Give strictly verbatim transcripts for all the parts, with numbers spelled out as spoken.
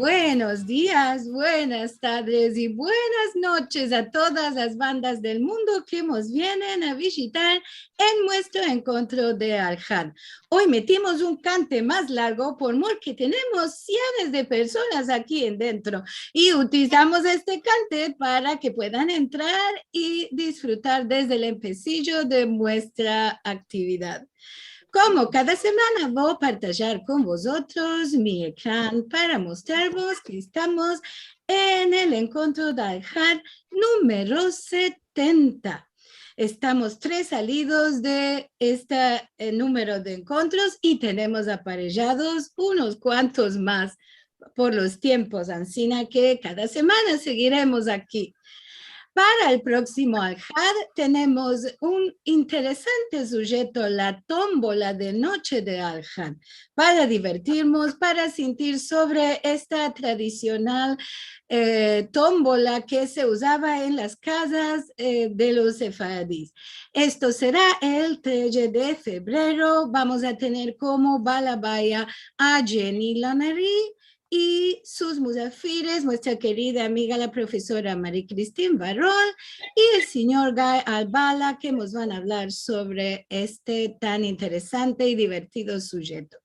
Buenos dias, buenas tadres i buenas noches a todas las bandas del mundo ke mos vienen a vijitar en muestro enkontro de Alhad. Oy metimos un kante mas largo por mor ke tenemos sienes de personas aki endentro i utilizamos este kante para ke puedan entrar i disfrutar desde el empesijo de muestra aktividad. Komo kada semana, vo a partajar kon vozotros mi ekran para mostrarvos ke estamos en el enkontro de Alhad numero setenta. Estamos tres salidos de este, eh, numero de enkontros i tenemos aparejados unos kuantos mas por los tiempos, ansina ke kada semana segiremos aki. Para el proksimo Alhad tenemos un interesante sujeto, la tombola de noche de Alhad, para divertirmos, para sintir sovre esta tradisional, eh, tombola ke se uzava en las kazas, eh, de los sefaradis. Esto sera el tres de fevrero. Vamos a tener komo balabaya a Jenny Lanari i sus muzafires, muestra kerida amiga la profesora Marie-Christine Varol i el sinyor Guy Albala, ke mos van a avlar sovre este tan interesante i divertido sujeto.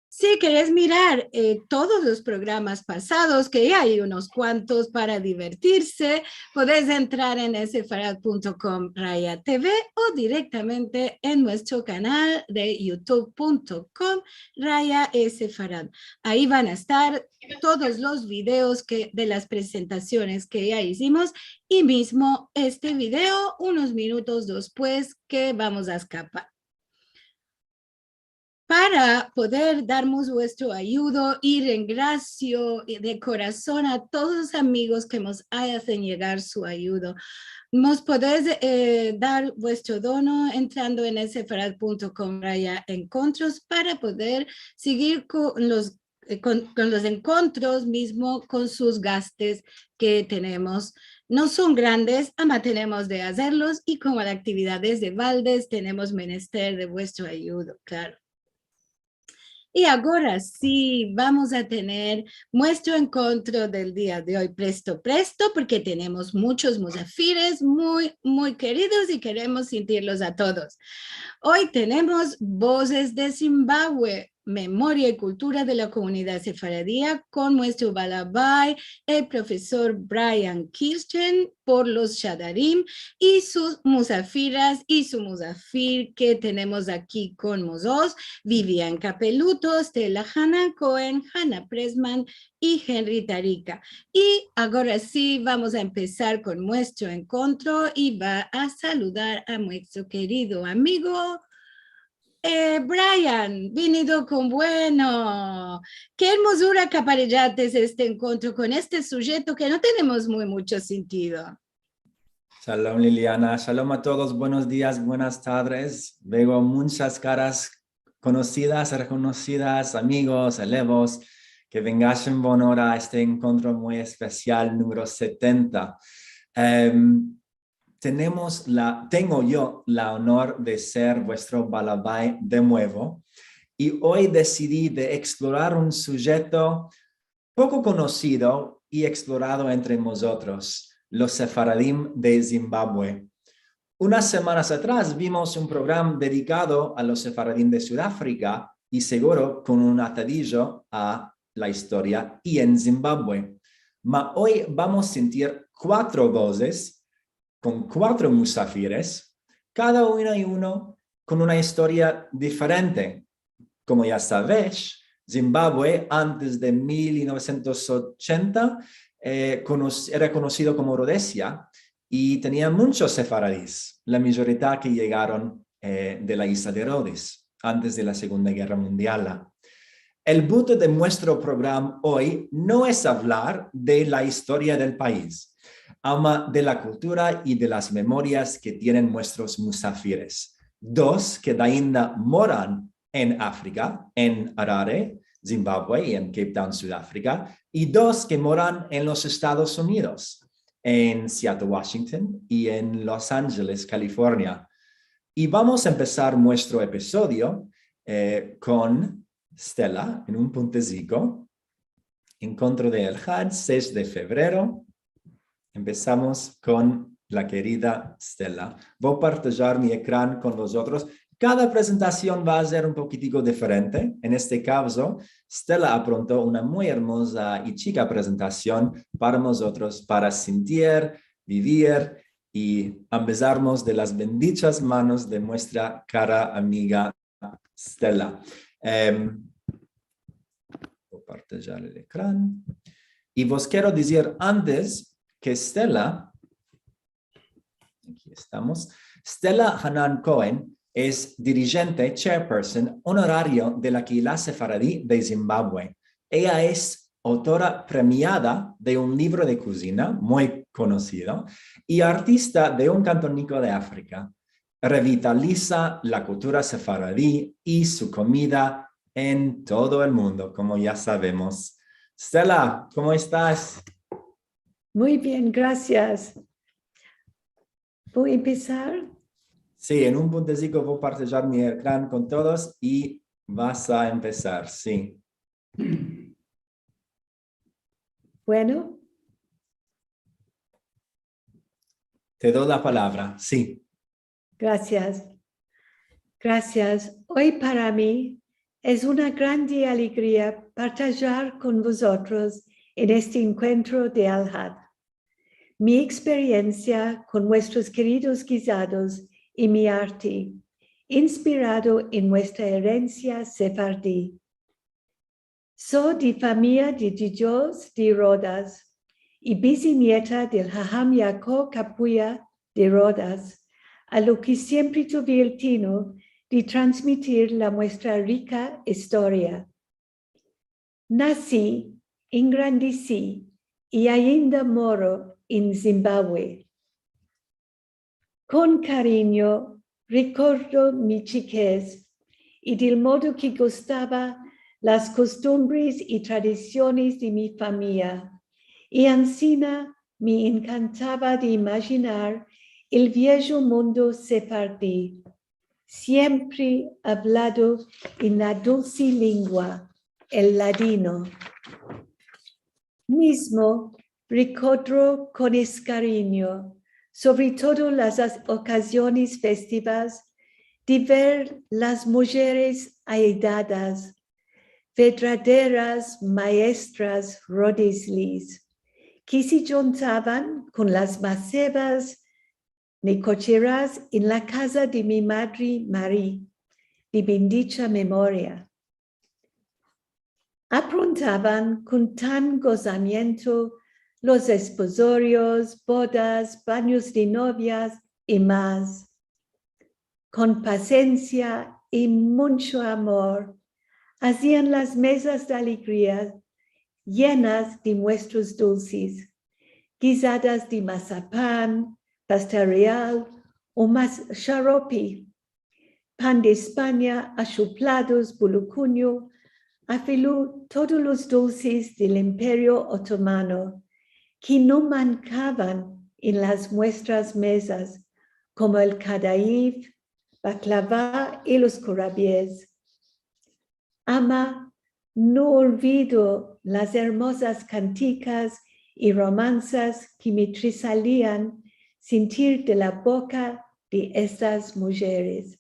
Si keres mirar, eh, todos los programas pasados, ke ya ay unos kuantos para divertirse, podes entrar en sefarad punto com raya T V o direktamente en muestro kanal de youtube punto com raya sefarad. Ayi van a estar todos los videos ke, de las prezentasiones ke ya izimos i mizmo este video unos minutos despues ke vamos a eskapar. Para poder darmos vuestro ayudo i rengrasio de korason a todos los amigos ke mos azen yegar su ayudo. Mos podes, eh, dar vuestro dono entrando en sefarad punto com raya enkontros para poder sigir kon los, eh, kon, kon los enkontros mizmo kon sus gastes ke tenemos. No son grandes, ama tenemos de azerlos i komo la aktividad es de baldes, tenemos menester de vuestro ayudo, klaro. I agora si, vamos a tener muestro enkontro del dia de oy presto, presto, porke tenemos munchos muzafires muy, muy keridos i keremos sintirlos a todos. Oy tenemos Vozes de Zimbabue, memoria i kultura de la komunidad sefaradia kon muestro balabay, el profesor Brian Kirsten, por los shadarim i sus muzafiras i su muzafir ke tenemos aki kon mozotros, Vivian Capeluto, Stella Hanan Cohen, Hannah Pressman i Henry Tarika. I agora si, vamos a empesar kon muestro enkontro i va a saludar a muestro kerido amigo, eh, Brian, vinido kon bueno. Ke ermozura ke aparejates este enkontro kon este sujeto ke no tenemos muy muncho sintido. Shalom, Liliana. Shalom a todos. Buenos dias, buenas tadres. Veo munchas karas konosidas, rekonosidas, amigos, elevos, ke vengash en bona ora a este enkontro muy espesial numero setenta. Em, tenemos la, tengo yo la onor de ser vuestro balabay de muevo, i oy desidi de eksplorar un sujeto poko konosido i eksplorado entre mozotros, los sefaradim de Zimbabue. Unas semanas atras vimos un programa dedikado a los sefaradim de Sudafrika i seguro kon un atadijo a la istoria i en Zimbabue. Ma oy vamos sintir kuatro vozes kon kuatro musafires, kada uno i uno kon una istoria diferente. Komo ya savesh, Zimbabue, antes de mil novesientos ochenta, eh, kono-, era konosido komo Rodesia i tenia munchos sefaradis, la mayorita ke yegaron, eh, de la isla de Rodes, antes de la Segunda Gerra Mundial. El buto de muestro programa oy no es avlar de la istoria del pais, ama de la kultura i de las memorias ke tienen muestros musafires. Dos ke dainda moran en Afrika, en Harare, Zimbabue, i en Cape Town, Sudafrika, i dos ke moran en los Estados Unidos, en Seattle, Washington, i en Los Angeles, California. I vamos a empesar muestro episodio, eh, kon Stella en un punteziko. enkontro de Elhad, sesh de fevrero. Empesamos kon la kerida Stella. Vo partejar mi ekran kon vozotros. Kada prezentasion va a ser un pokitiko diferente. En este kavzo, Stella apronto una muy ermoza i chika prezentasion para mozotros, para sintir, bivir i ambezarmos de las bendichas manos de muestra kara amiga Stella. Em, vo partejar el ekran. I vos kero dizir antes ke Stella, aki estamos, Stella Hanan Cohen es dirijente, chairperson, onorario de la Keilah Sefaradi de Zimbabue. Eya es autora premiada de un livro de kozina muy konosido i artista de un kantoniko de Afrika. Revitaliza la kultura sefaradi i su komida en todo el mundo, komo ya savemos. Stella, komo estas? Muy bien, grasias. Vo empesar? Si, en un puntesiko vo partejar mi ekran kon todos i vas a empesar, si. Bueno. Te do la palavra, si. Grasias. Grasias. Oy para mi es una grande alegria partejar kon vozotros en este enkuentro de Alhad. Mi eksperiensia kon muestros keridos gizados i mi arte, inspirado en muestra erensia sefaradi. So di famiya di djidjos di Rodas i biznieta del Haham Yaakov Kapuya de Rodas, a lo ke siempre tuvi el tino di transmitir la muestra rika istoria. Nasi, engrandesi i ainda moro en Zimbabwe. Kon karinyo rekordo mi chikez i del modo ke gustava las kostumbres i tradisiones de mi famiya, i ansina me enkantava de imajinar el viejo mundo sefaradi, siempre avlado en la dulse lengua, el ladino. Mizmo rekodro kon eskarinyo, sovre todo las as-, okaziones festivas, de ver las mujeres aedadas, verdaderas maestras rodislis, ke se djuntavan kon las masevas nekocheras en la kaza de mi madre Marie, de bendicha memoria. Aprontavan kon tan gozamiento los esposorios, bodas, banyos de novias i mas. Kon pasensia i muncho amor, azian las mezas de alegria yenas de muestros dulses, gizadas de masapan, pasta real o mas sharopi, pan de Espanya, ashuplados, bulukunyo, afilu todos los dulses del Imperio Otomano, ke no mankavan en las muestras mezas, komo el kadayif, baklava i los kurabies. Ama no olvido las ermozas kantikas i romansas ke me trisalian sentir de la boka de estas mujeres.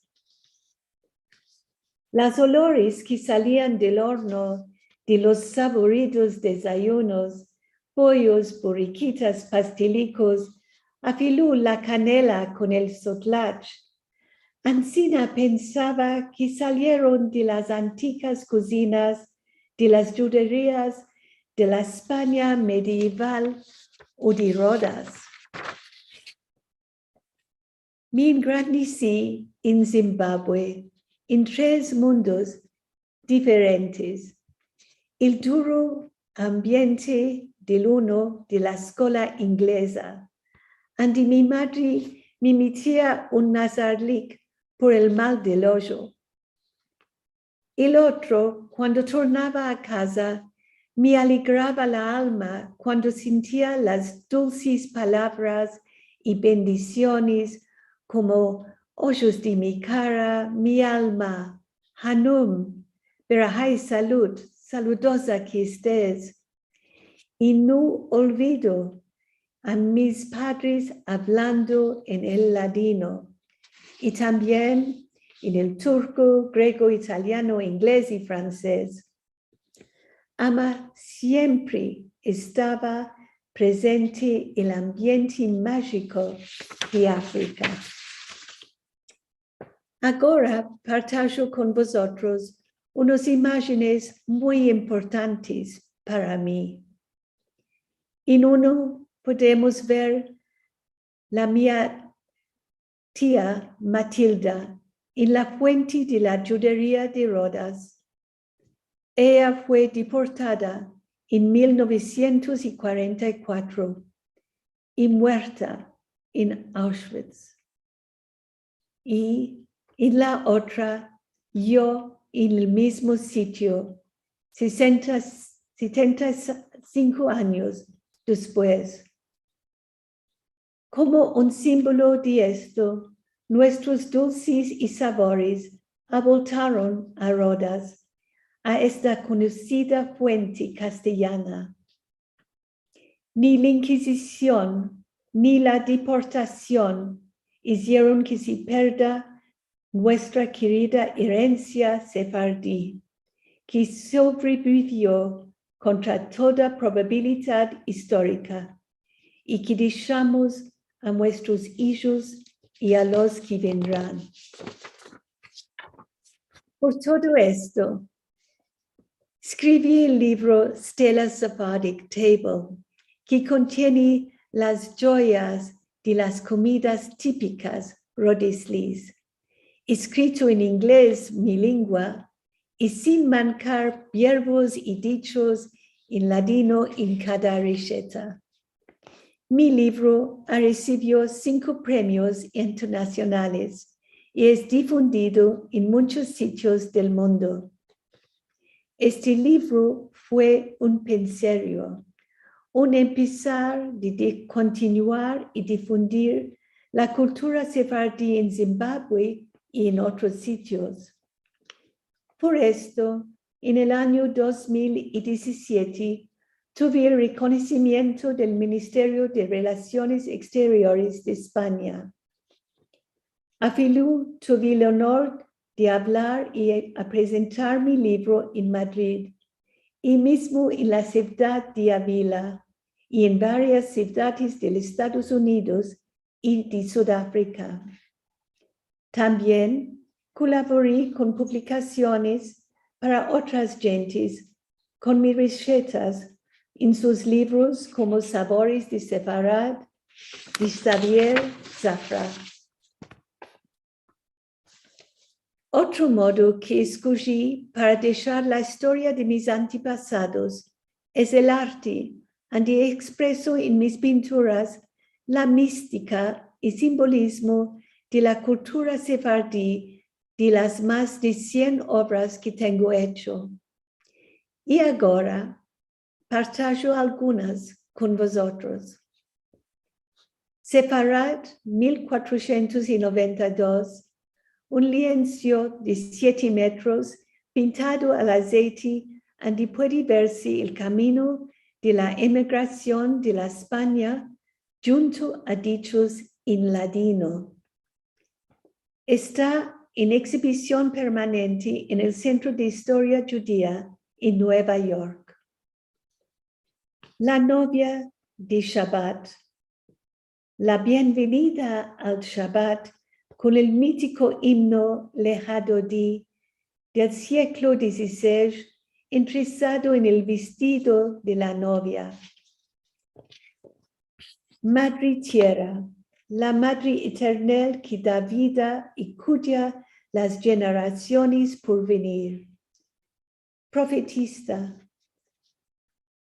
Las olores ke salian del orno de los savoridos dezayunos, poyos, burrikitas, pastelikos, afilu la kanela kon el sotlach, ansina pensava ke salieron de las antikas kozinas de las djuderias de la Espanya medieval o de Rodas. Me engrandesi en Zimbabwe, en tres mundos diferentes. El duro ambiente del uno de la eskola ingleza, ande mi madre me metia un nazarlik por el mal del ojo. El otro, kuando tornava a kaza, me alegrava la alma kuando sentia las dulses palavras i bendisiones komo ojos de mi kara, mi alma, hanum, berahai salud, saludoza ke estes, i no olvido a mis padres avlando en el ladino, i tambien en el turko, grego, italiano, inglez i fransez. Ama siempre estava prezente el ambiente majiko de Afrika. Agora partajo kon vozotros unos imajenes muy importantes para mi. En uno podemos ver la mia tia Matilda en la fuente de la Djuderia de Rodas. Eya fue deportada en mil novesientos i kuarenta i kuatro i muerta en Auschwitz. I en la otra, yo en el mizmo sitio, sesenta, setenta i sinko anyos despues. Komo un simbolo de esto, muestros dulses i savores avoltaron a Rodas, a esta konosida fuente kastelyana. Ni la Inkizision ni la deportasion izieron ke se perda muestra kerida erensia sefardi, ke sovrevivio kontra toda probabilidad istorika, i ke deshamos a muestros ijos i a los ke vendran. Por todo esto, skrivi el livro Still a Sephardic Table, ke kontiene las djoyas de las komidas tipikas rodeslies, eskrito en inglez, mi lengua, i sin mankar verbos i dichos en ladino en kada reseta. Mi livro a resivio sinko premios internasionales i es difundido en munchos sitios del mundo. Este livro fue un penserio, un empesar de, de kontinuar i difundir la kultura sefardi en Zimbabwe i en otros sitios. Por esto, en el anyo dos mil i dizisiete, tuve el rekonosimiento del Ministerio de Relasiones Eksteriores de Espanya. Afilu tuve el onor de avlar i a prezentar mi livro en Madrid, i mizmo en la sivdad de Avila, i en varias sivdades de los Estados Unidos i de Sudafrika. Tambien kolabori kon publikasiones para otras djentes kon mis resetas en sus livros komo Savores de Sefarad de Xavier Zafra. Otro modo ke eskoji para deshar la istoria de mis antepasados es el arte, ande ekspreso en mis pinturas la mistika i simbolizmo de la kultura sefardi de las mas de sien ovras ke tengo echo. I agora partajo algunas kon vozotros. Sefarad, mil kuatrosientos i noventa i dos, un lienzo de siete metros pintado al azeite, ande puede verse el kamino de la emigrasion de la Espanya djunto a dichos en ladino. Esta en egzibision permanente en el Sentro de Istoria Djudia en Nueva York. La novia de Shabat. La bienvenida al Shabat kon el mitiko imno Lecha Dodi del sieklo dizisesh, entresado en el vestido de la novia. Madre Tierra, la Madre Eternal ke da vida i kudia las jenerasiones por venir. Profetista,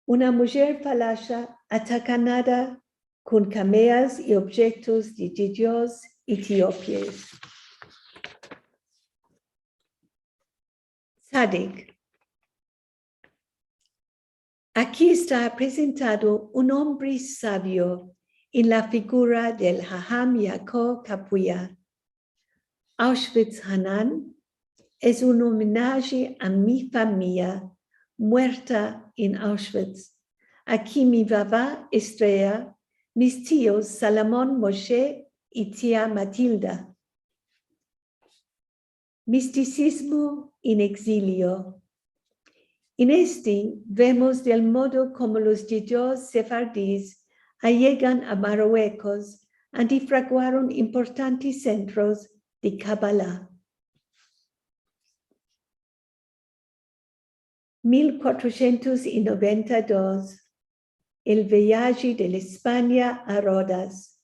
una mujer falasha atakanada kon kameas i objektos de, de Dios etiopios. Tzadik. Aki esta prezentado un ombre savio en la figura del Haham Yaakov Kapuya. Auschwitz Hanan es un omenaje a mi famiya muerta en Auschwitz, Aki mi vava Estrela, mis tios Salamon Moshe i tia Matilda. Mistisizmo en egzilio. En este vemos del modo komo los djudios sefardis ayegan a Maruekos, ande fraguaron importantes sentros de Kabala. Mil kuatrosientos i noventa i dos, el viaje de la Espanya a Rodas,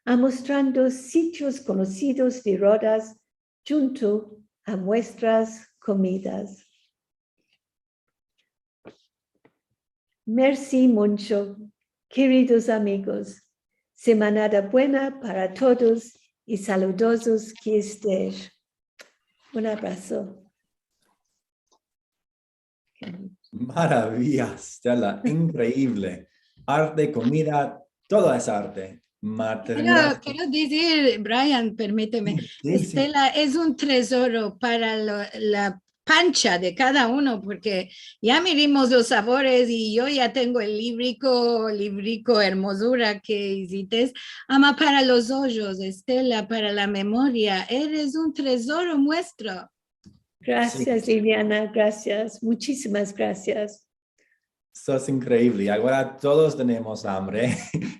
amostrando sitios konosidos de Rodas djunto a muestras komidas. Mersi muncho, keridos amigos. Semanada buena para todos i saludozos ke estesh. Un abraso. Maraviya, Stella, inkreivle. Arte, komida, todo es arte. Kero, kero dizir, Brian, permiteme, Stella es un trezoro para lo, la pancha de kada uno, porke ya mirimos los savores i yo ya tengo el livriko, livriko ermozura ke izites, ama para los ojos, Stella, para la memoria, eres un trezoro muestro. Grasias, Liliana, grasias, muchisimas grasias. Esto es inkreivle. Agora todos tenemos ambre.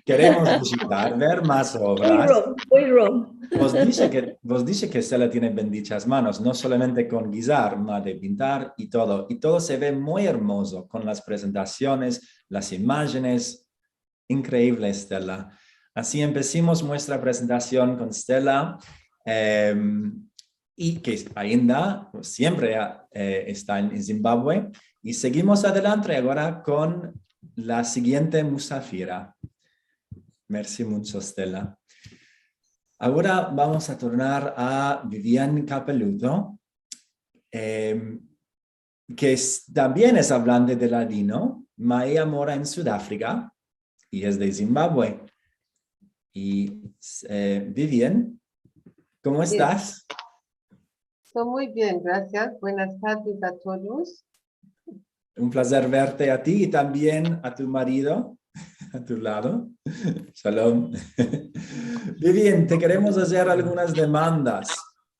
Keremos vizitar, ver mas ovras. Voy rom, voy rom. Vos dishe ke, vos dishe ke Stella tiene bendichas manos, no solamente kon gizar, ma de pintar i todo. I todo se ve muy ermozo kon las prezentasiones, las imajenes. Inkreivle, Stella. Ansi empesimos muestra prezentasion kon Stella, em, i ke ainda siempre, eh, esta en Zimbabue. I seguimos adelante agora kon la sigiente musafira. Mersi muncho, Stella. Agora vamos a tornar a Vivian Capelluto, em, ke es, tambien es avlante de ladino, ma eya mora en Sudafrika i es de Zimbabue. I, eh, Vivian, komo estas? Esto muy bien, grasias. Buenas tardes a todos. Un plazer verte a ti i tambien a tu marido, a tu lado. Shalom. Vivian, te keremos azer algunas demandas.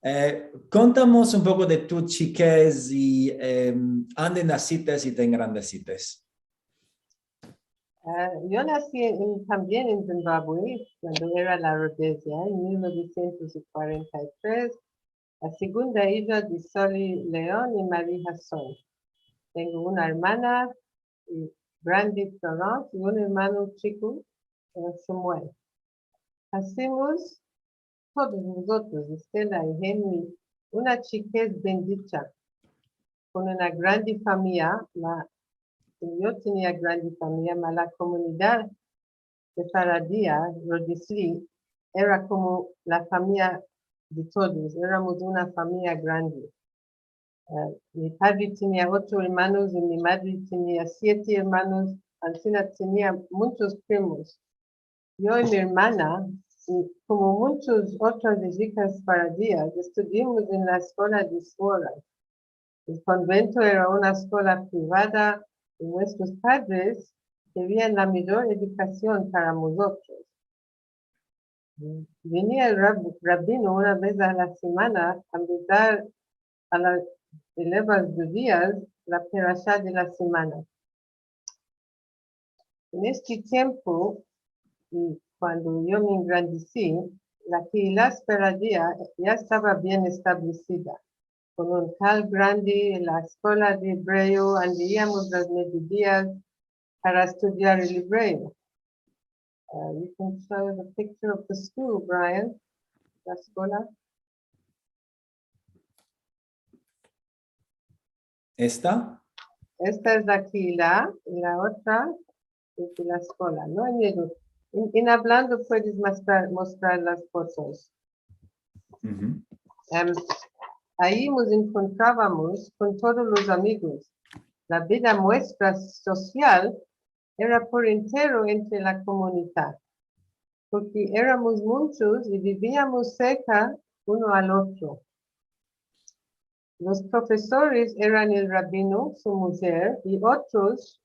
Eh, kontamos un poko de tu chikez i, em, ande nasites i te engrandesites. Ah, yo nasi en, tambien en Zimbabue, kuando era la Rodesia, en mil novesientos i kuarenta i tres. La segunda ija de Soli Leon i Maria Hasson. Tengo una ermana, i grandi Florence, i un ermano chiko, eh, Samuel. Asimos todos mozotros, Stella i Henry, una chikez bendicha, kon una grandi famiya, la, yo tenia grandi famiya, ma la komunidad sefaradia, Rodesli, era komo la famiya de todos, eramos una famiya grandi. Eh, mi padre tenia ocho ermanos i mi madre tenia siete ermanos, ansina tenia munchos primos. Yo i mi ermana, i komo munchas otras ijikas sefaradias, estudiamos en la eskola de Svora, el konvento era una eskola privada i muestros padres kerian la mijor edukasion para mozotros. Venia el rab-, rabino una vez a la semana a medar a las elevas djudias la perasha de la semana. En este tiempo, i kuando yo me engrandesi, la kehila sefaradia ya estava bien establesida, kon un kal grandi, la eskola de ebreo, ande iamos las mediodias para estudiar el ebreo. Uh, you can show the picture of the school, Brian. La eskola. Esta? Esta es la kehila i la otra es la eskola. No ay miedo. En, en avlando puedes mostrar, mostrar las fotos. Em, ayi mos enkontravamos kon todos los amigos. La vida muestra sosial era por entero entre la komunidad, porke eramos munchos i biviamos serka uno al otro. Los profesores eran el rabino, su mujer i otros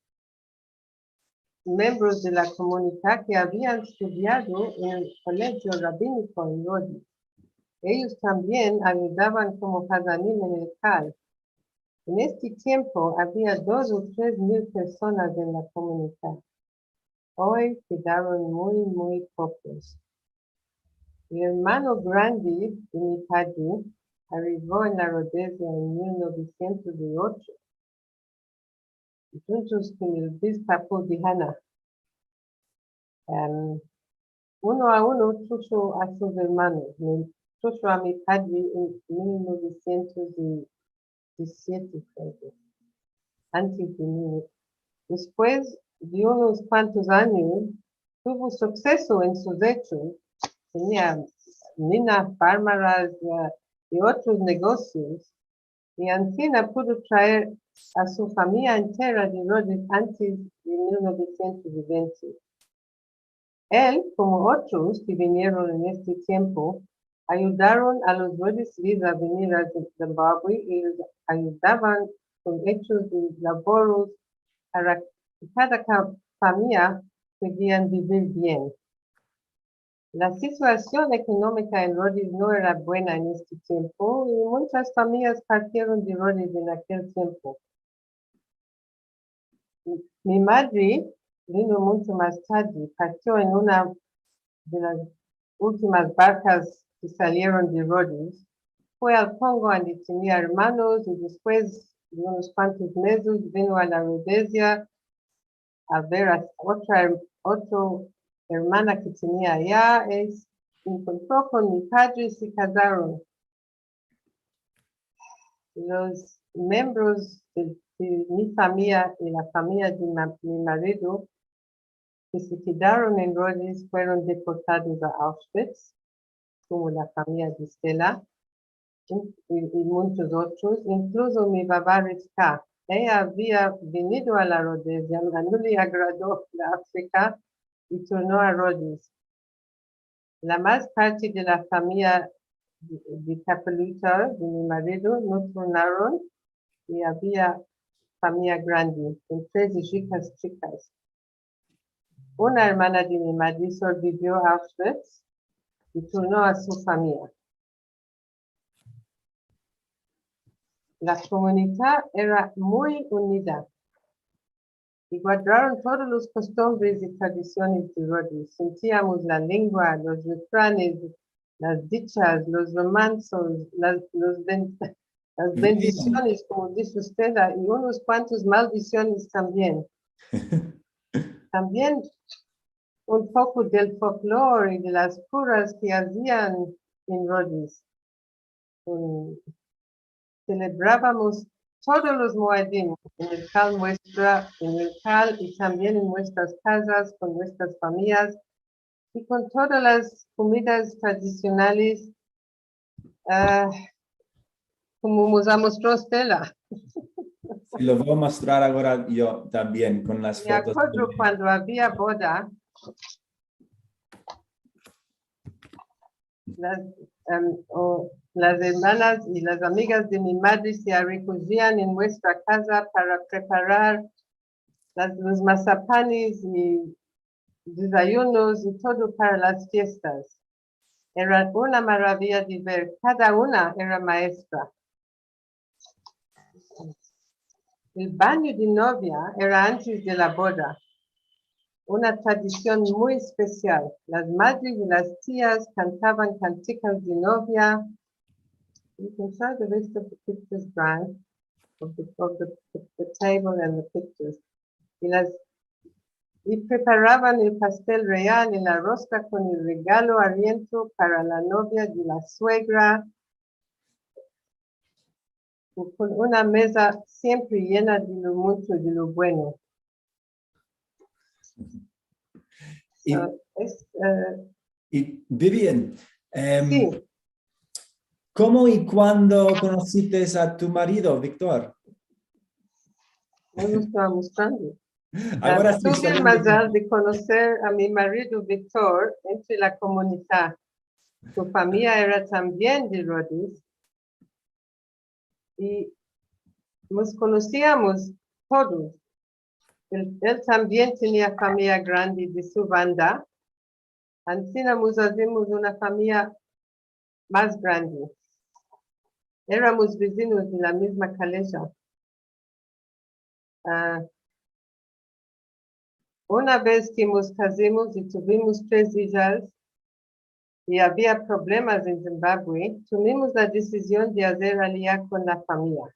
membros de la komunita ke avian estudiado en el Kolegio Rabiniko en Rodis. Eyos tambien ayudavan komo hazanim en el kal. En este tiempo avia dos o tres mil personas en la komunita. Oy kedaron muy, muy pokos. El ermano grande de mi padre arivo en la Rodezia en mil novesientos i ocho, djuntos kon el obispo Dihana. Em, uno a uno trusho a sus ermanos, me, trusho a mi padre en mil novesientos i disiete, antes de mi. Despues de unos kuantos anyos, tuvo sukseso en sus echos. Tenia minas, farmaras, eh, i otros negosios. I ansina pudo traer a su famiya entera de Rodis antes de mil novesientos i vente. El, komo otros ke vinieron en este tiempo, ayudaron a los Rodis Svids a venir a Zim-, Zimbabue i los ayudavan kon echos de lavoros para ke kada ka-, famiya podian bivir bien. La situasion ekonomika en Rodis no era buena en este tiempo i munchas famiyas partieron de Rodis en akel tiempo. Mi madre vino muncho mas tarde, partio en una de las ultimas barkas ke salieron de Rodis, fue al Kongo, ande tenia ermanos, i despues de unos kuantos mezes vino a la Rodezia a ver a otra, otro ermana ke tenia aya, es, enkontro kon mi padre i se kazaron. Los membros de, de mi famiya i la famiya de ma-, mi marido ke se kedaron en Rodis fueron deportados a Auschwitz, komo la famiya de Stella i, i, i munchos otros, inkluso mi baba Rivka. Eya avia venido a la Rodezia, ma no le agrado la Afrika i torno a Rodis. La mas parte de la famiya de, de Kapeluta, de mi marido, no tornaron i avia famiya grande, kon tres ijikas chikas. Una ermana de mi madre sobrevivio a Auschwitz i torno a su famiya. La komunita era muy unida i guardaron todos los kostumbres i tradisiones de Rodis. Sintiamos la lengua, los refranes, las dichas, los romansos, las, los ben-, las bendisiones, komo dize Stella, i unos kuantos maldisiones tambien. Tambien un poko del folklor i de las kuras ke azian en Rodis. Em, selebravamos todos los moadim en el kal muestra, en el kal i tambien en muestras kazas, kon muestras famiyas i kon todas las komidas tradisionales, ah, komo mos amostro Stella. Si, lo vo a mostrar agora yo tambien kon las fotos. Me akodro kuando avia boda, las, em, o las ermanas i las amigas de mi madre se rekojian en muestra kaza para preparar las, los masapanes i dezayunos i todo para las fiestas. Era una maraviya de ver, kada una era maestra. El banyo de novia era antes de la boda, una tradision muy espesial. Las madres i las tias kantavan kantikas de novia. You can show the rest of the pictures, Brian, of the, of the, the table and the pictures. I las, i preparavan el pastel real i la roska kon el regalo ariento para la novia de la suegra, i kon una meza siempre yena de lo muncho, de lo bueno. I, ah, es, ah, i Vivian, em, si, komo i kuando konosites a tu marido, Viktor? No lo estava mostrando. Agora si, tuve el mazal de konoser a mi marido Viktor entre la komunita. Su famiya era tambien de Rodis. I mos konosiamos todos. El, el tambien tenia famiya grandi de su banda. Ansina mos azimos una famiya mas grandi. Eramos vizinos de la mizma kaleja. Ah, una vez ke mos kazimos i tuvimos tres ijas, i avia problemas en Zimbabwe, tumimos la desizion de azer aliya kon la famiya.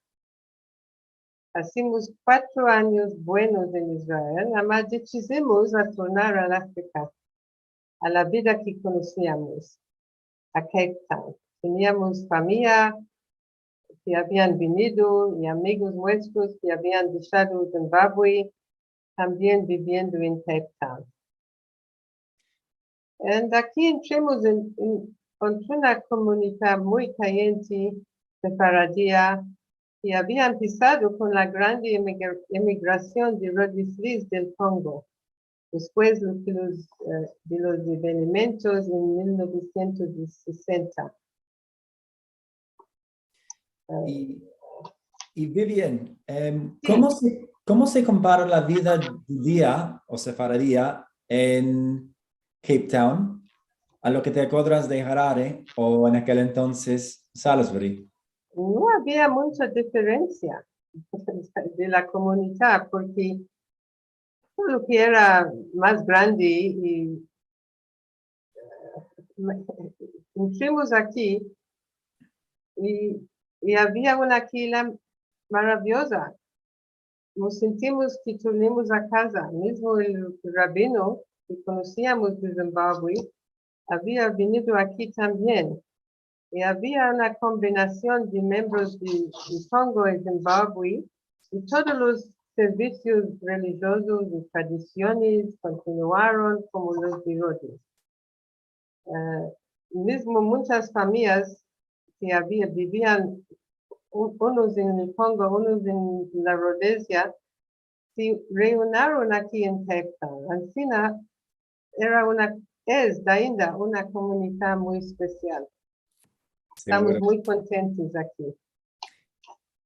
Azimos kuatro anyos buenos en Israel, ama desidimos a tornar al Afrika, a la vida ke konosiamos, a Cape Town. Teniamos famiya ke avian venido i amigos muestros ke avian deshado Zimbabwe, tambien biviendo en Cape Town. En aki entramos en, en, kontra una komunidad muy kayente sefaradia ke avia empesado kon la grandi emigra-, emigrasion de Rhodes Lees del Kongo, despues de los, eh, de los evenimentos en mil novesientos sesenta. Eh, i, i Vivian, em, si. Komo se, komo se kompara la vida djudia o sefaradia en Cape Town a lo ke te akodras de Harare o en akel entonses Salisbury? No avia muncha diferensia de la komunidad, porke todo lo ke era mas grandi i, eh, entramos aki i, i avia una kehila maraviyoza. Mos sentimos ke tornimos a kaza. Mizmo el rabino ke konosiamos de Zimbabwe avia venido aki tambien. I avia una kombinasion de membros de, de Kongo i Zimbabwe, i todos los servisios relijiozos i tradisiones kontinuaron komo los de Rhodes. Eh, mizmo munchas famiyas ke avia, bivian un-, unos en el Kongo, unos en la Rhodesia, se reunieron aki en Cape Town. Ansina era una, es ainda una komunidad muy espesial. Estamos muy kontentos aki.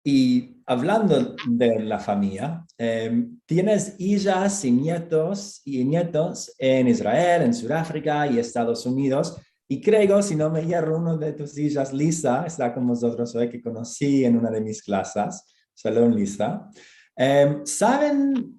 I avlando de la famiya, em, tienes ijas i nietos, i nietos en Israel, en Sudafrika i Estados Unidos. I kreo, si no me yerro, uno de tus ijas, Lisa, esta kon mozotros oy, ke konosi en una de mis klasas. Shalom, Lisa. Em, saven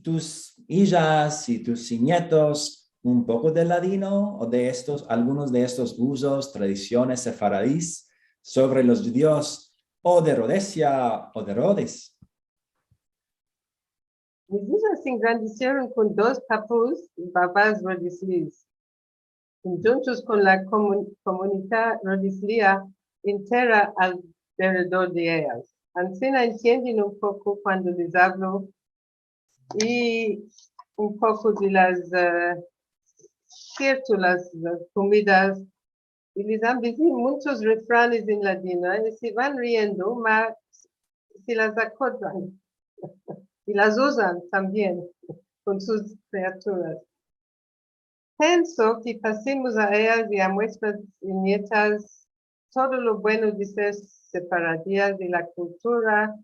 tus ijas i tus nietos un poko del ladino o de estos, algunos de estos uzos, tradisiones sefaradis sovre los djudios o de Rhodesia o de Rhodes? Mis ijas se engrandesieron kon dos papus i babas Rhodes Lees, djuntos kon la komun-, komunidad Rhodes Lea entera alderedor de eyas. Ansina entienden un poko kuando les avlo i un poko de las, eh, sierto, las, las komidas, i les ambezi munchos refranes en ladino, eh, i se van riendo, ma se las akodran i las uzan tambien kon sus kriaturas. Penso ke pasemos a eyas i a muestras nietas todo lo bueno de ser sefaradias, de la kultura,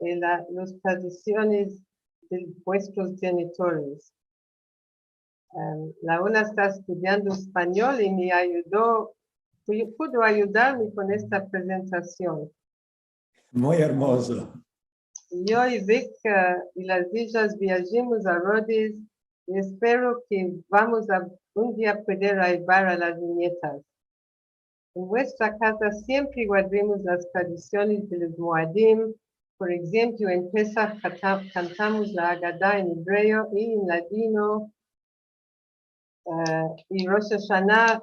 de la, las tradisiones de muestros djenitores. Em, la una esta estudiando espanyol i me ayudo, pu-, pudo ayudarme kon esta prezentasion. Muy ermozo. Yo i Vic, eh, i las ijas viajimos a Rhodes i espero ke vamos a un dia pueder ayudar a las nietas. En muestra kaza siempre guardimos las tradisiones de los Moadim. Por enshemplo, en Pesah kanta-, kantamos la Agada en ebreo i en ladino. Eh, i Rosh Hashanah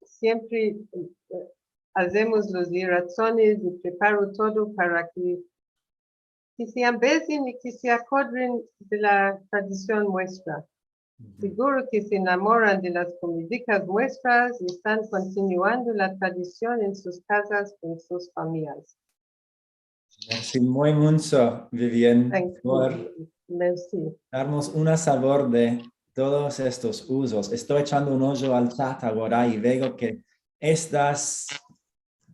siempre, eh, azemos los yeratzot i preparo todo para ke, ke se ambezen i ke se akodren de la tradision muestra. Siguro ke se enamoran de las komidikas muestras i estan kontinuando la tradision en sus kazas kon sus famiyas. Mersi muy muncho, Vivian, por darmos una savor de todos estos uzos. Esto echando un ojo al chat agora i veo ke estas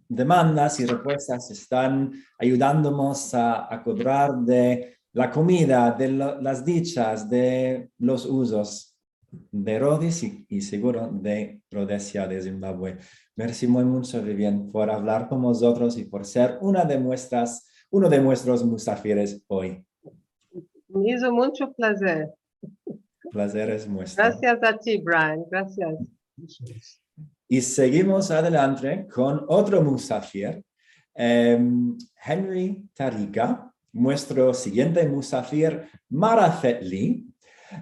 demandas i repuestas estan ayudandomos a akodrar de la komida, de lo, las dichas, de los uzos de Rodis i, i seguro de Rodesia de Zimbabue. Mersi muy muncho, Vivian, por avlar kon mozotros i por ser una de muestras, uno de muestros musafires oy. Me izo muncho plazer. Plazer es muestro. Grasias a ti, Brian. Grasias. I segimos adelante kon otro musafir, em, Henry Tarika, muestro sigiente musafir, Mara Fetli,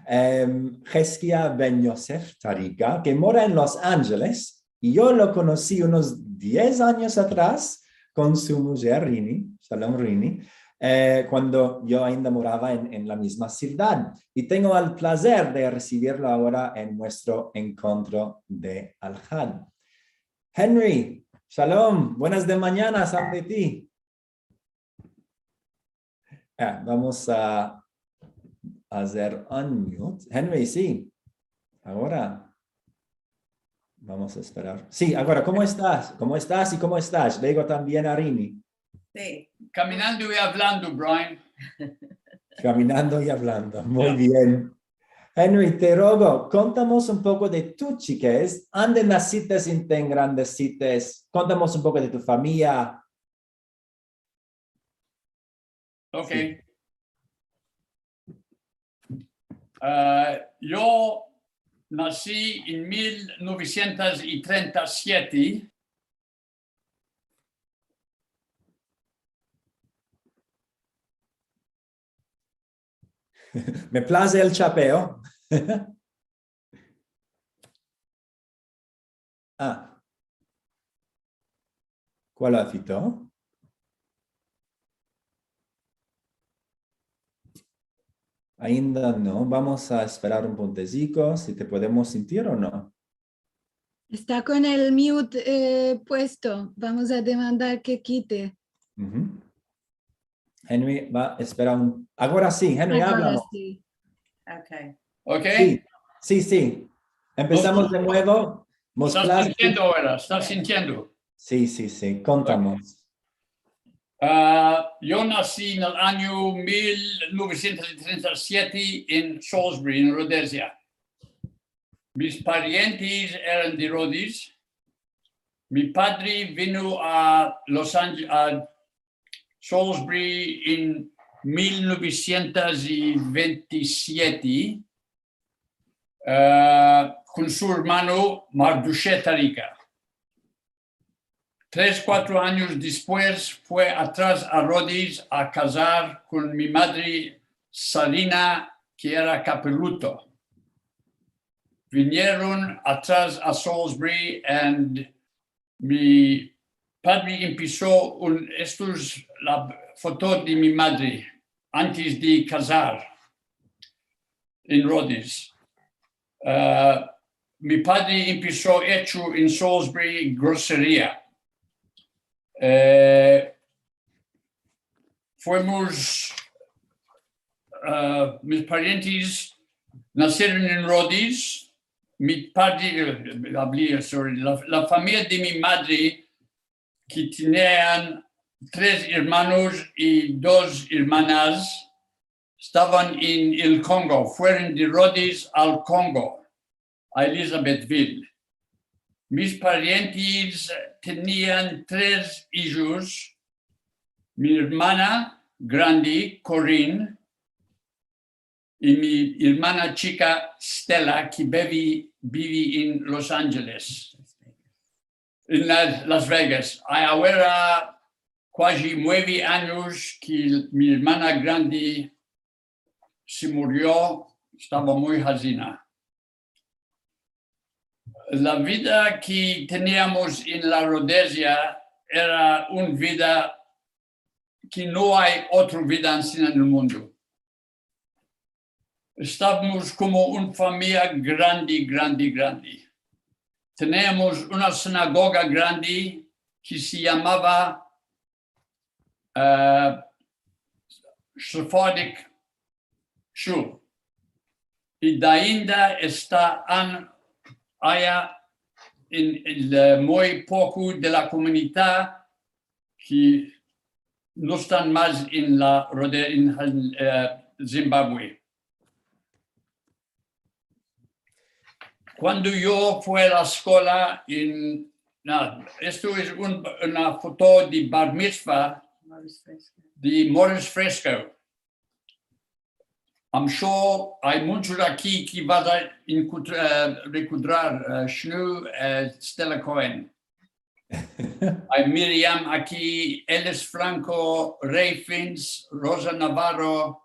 em, Hezkia ben Yosef Tarika, ke mora en Los Angeles, i yo lo konosi unos diez anyos atras kon su mujer, Rini, shalom, Rini, eh, kuando yo ainda morava en, en la mizma sivdad. I tengo el plazer de resivirlo agora en muestro enkontro de Alhad. Henry, shalom, buenas de manyana, shalom de ti. Ah, vamos a azer unmute. Henry, si. Agora. Vamos a esperar. Si, agora, komo estas? Komo estas i komo estas? Luego tambien a Rini. Si. Kaminando i avlando, Brian. Kaminando i avlando. Muy bien. Henry, te rogo, kontamos un poko de tu chikez, ande nasites i te engrandesites. Kontamos un poko de tu famiya. Ok. Si. Ah, yo nasi en mil novesientos i trenta i siete. Me plaze el chapeo. Ah. Kual afito? Ainda no. Vamos a esperar un punteziko, si te podemos sintir o no. Esta kon el mute, eh, puesto. Vamos a demandar ke kite. Uhu. Henry va a esperar un... Agora si, Henry, avla. Agora si. Ok. Ok? Si, si, si. Empesamos de muevo. Mos plaze. Estas sintiendo agora? Estas sintiendo? Si, si, si. Kontamos. Ah, yo nasi en el anyo mil novesientos i trenta i siete en Salisbury, en Rodesia. Mis parientes eran de Rodis. Mi padre vino a Los Ange-, a Salisbury en mil novesientos i vente i siete, eh, kon su ermano Mardushe Tarika. Tres, kuatro anyos despues fue atras a Rodis a kazar kon mi madre Sarina, ke era kapeluto. Vinieron atras a Salisbury and mi padre empeso un, esto es la foto de mi madre antes de kazar en Rodis. Ah, mi padre empeso echo en Salisbury groseria. Eh, fuimos, ah, mis parientes nasieron en Rodis. Mi padre, eh, avli, sorry, la, la famiya de mi madre, ke tenian tres ermanos i dos ermanas, estavan en el Kongo, fueron de Rodis al Kongo, a Elizabethville. Mis parientes tenian tres ijos, mi ermana grande, Corinne, i mi ermana chika, Stella, ke bivi, bivi en Los Angeles, en Las, Las Vegas. Ay agora kuaji mueve anyos ke mi ermana grande se murio, estava muy hazina. La vida ke teniamos en la Rodesia era un vida ke no ay otro vida ansina en el mundo. Estavamos komo un famiya grande, grande, grande. Teniamos una sinagoga grande ke se yamava, eh, Sephardic Shul. I ainda esta an-, aya en, en el muy poko de la komunidad ke no estan mas en la Rode-, en, eh, Zimbabwe. Kuando yo fui a la eskola en, na, esto es un, una foto de bar mitzva de Morris Fresco. I'm sure ay munchos aki ke vas a enkontrar, eh, rekordar, eh, Shnu, eh, Stella Cohen. Ay Miriam aki, Ellis Franco, Ray Fins, Rosa Navarro,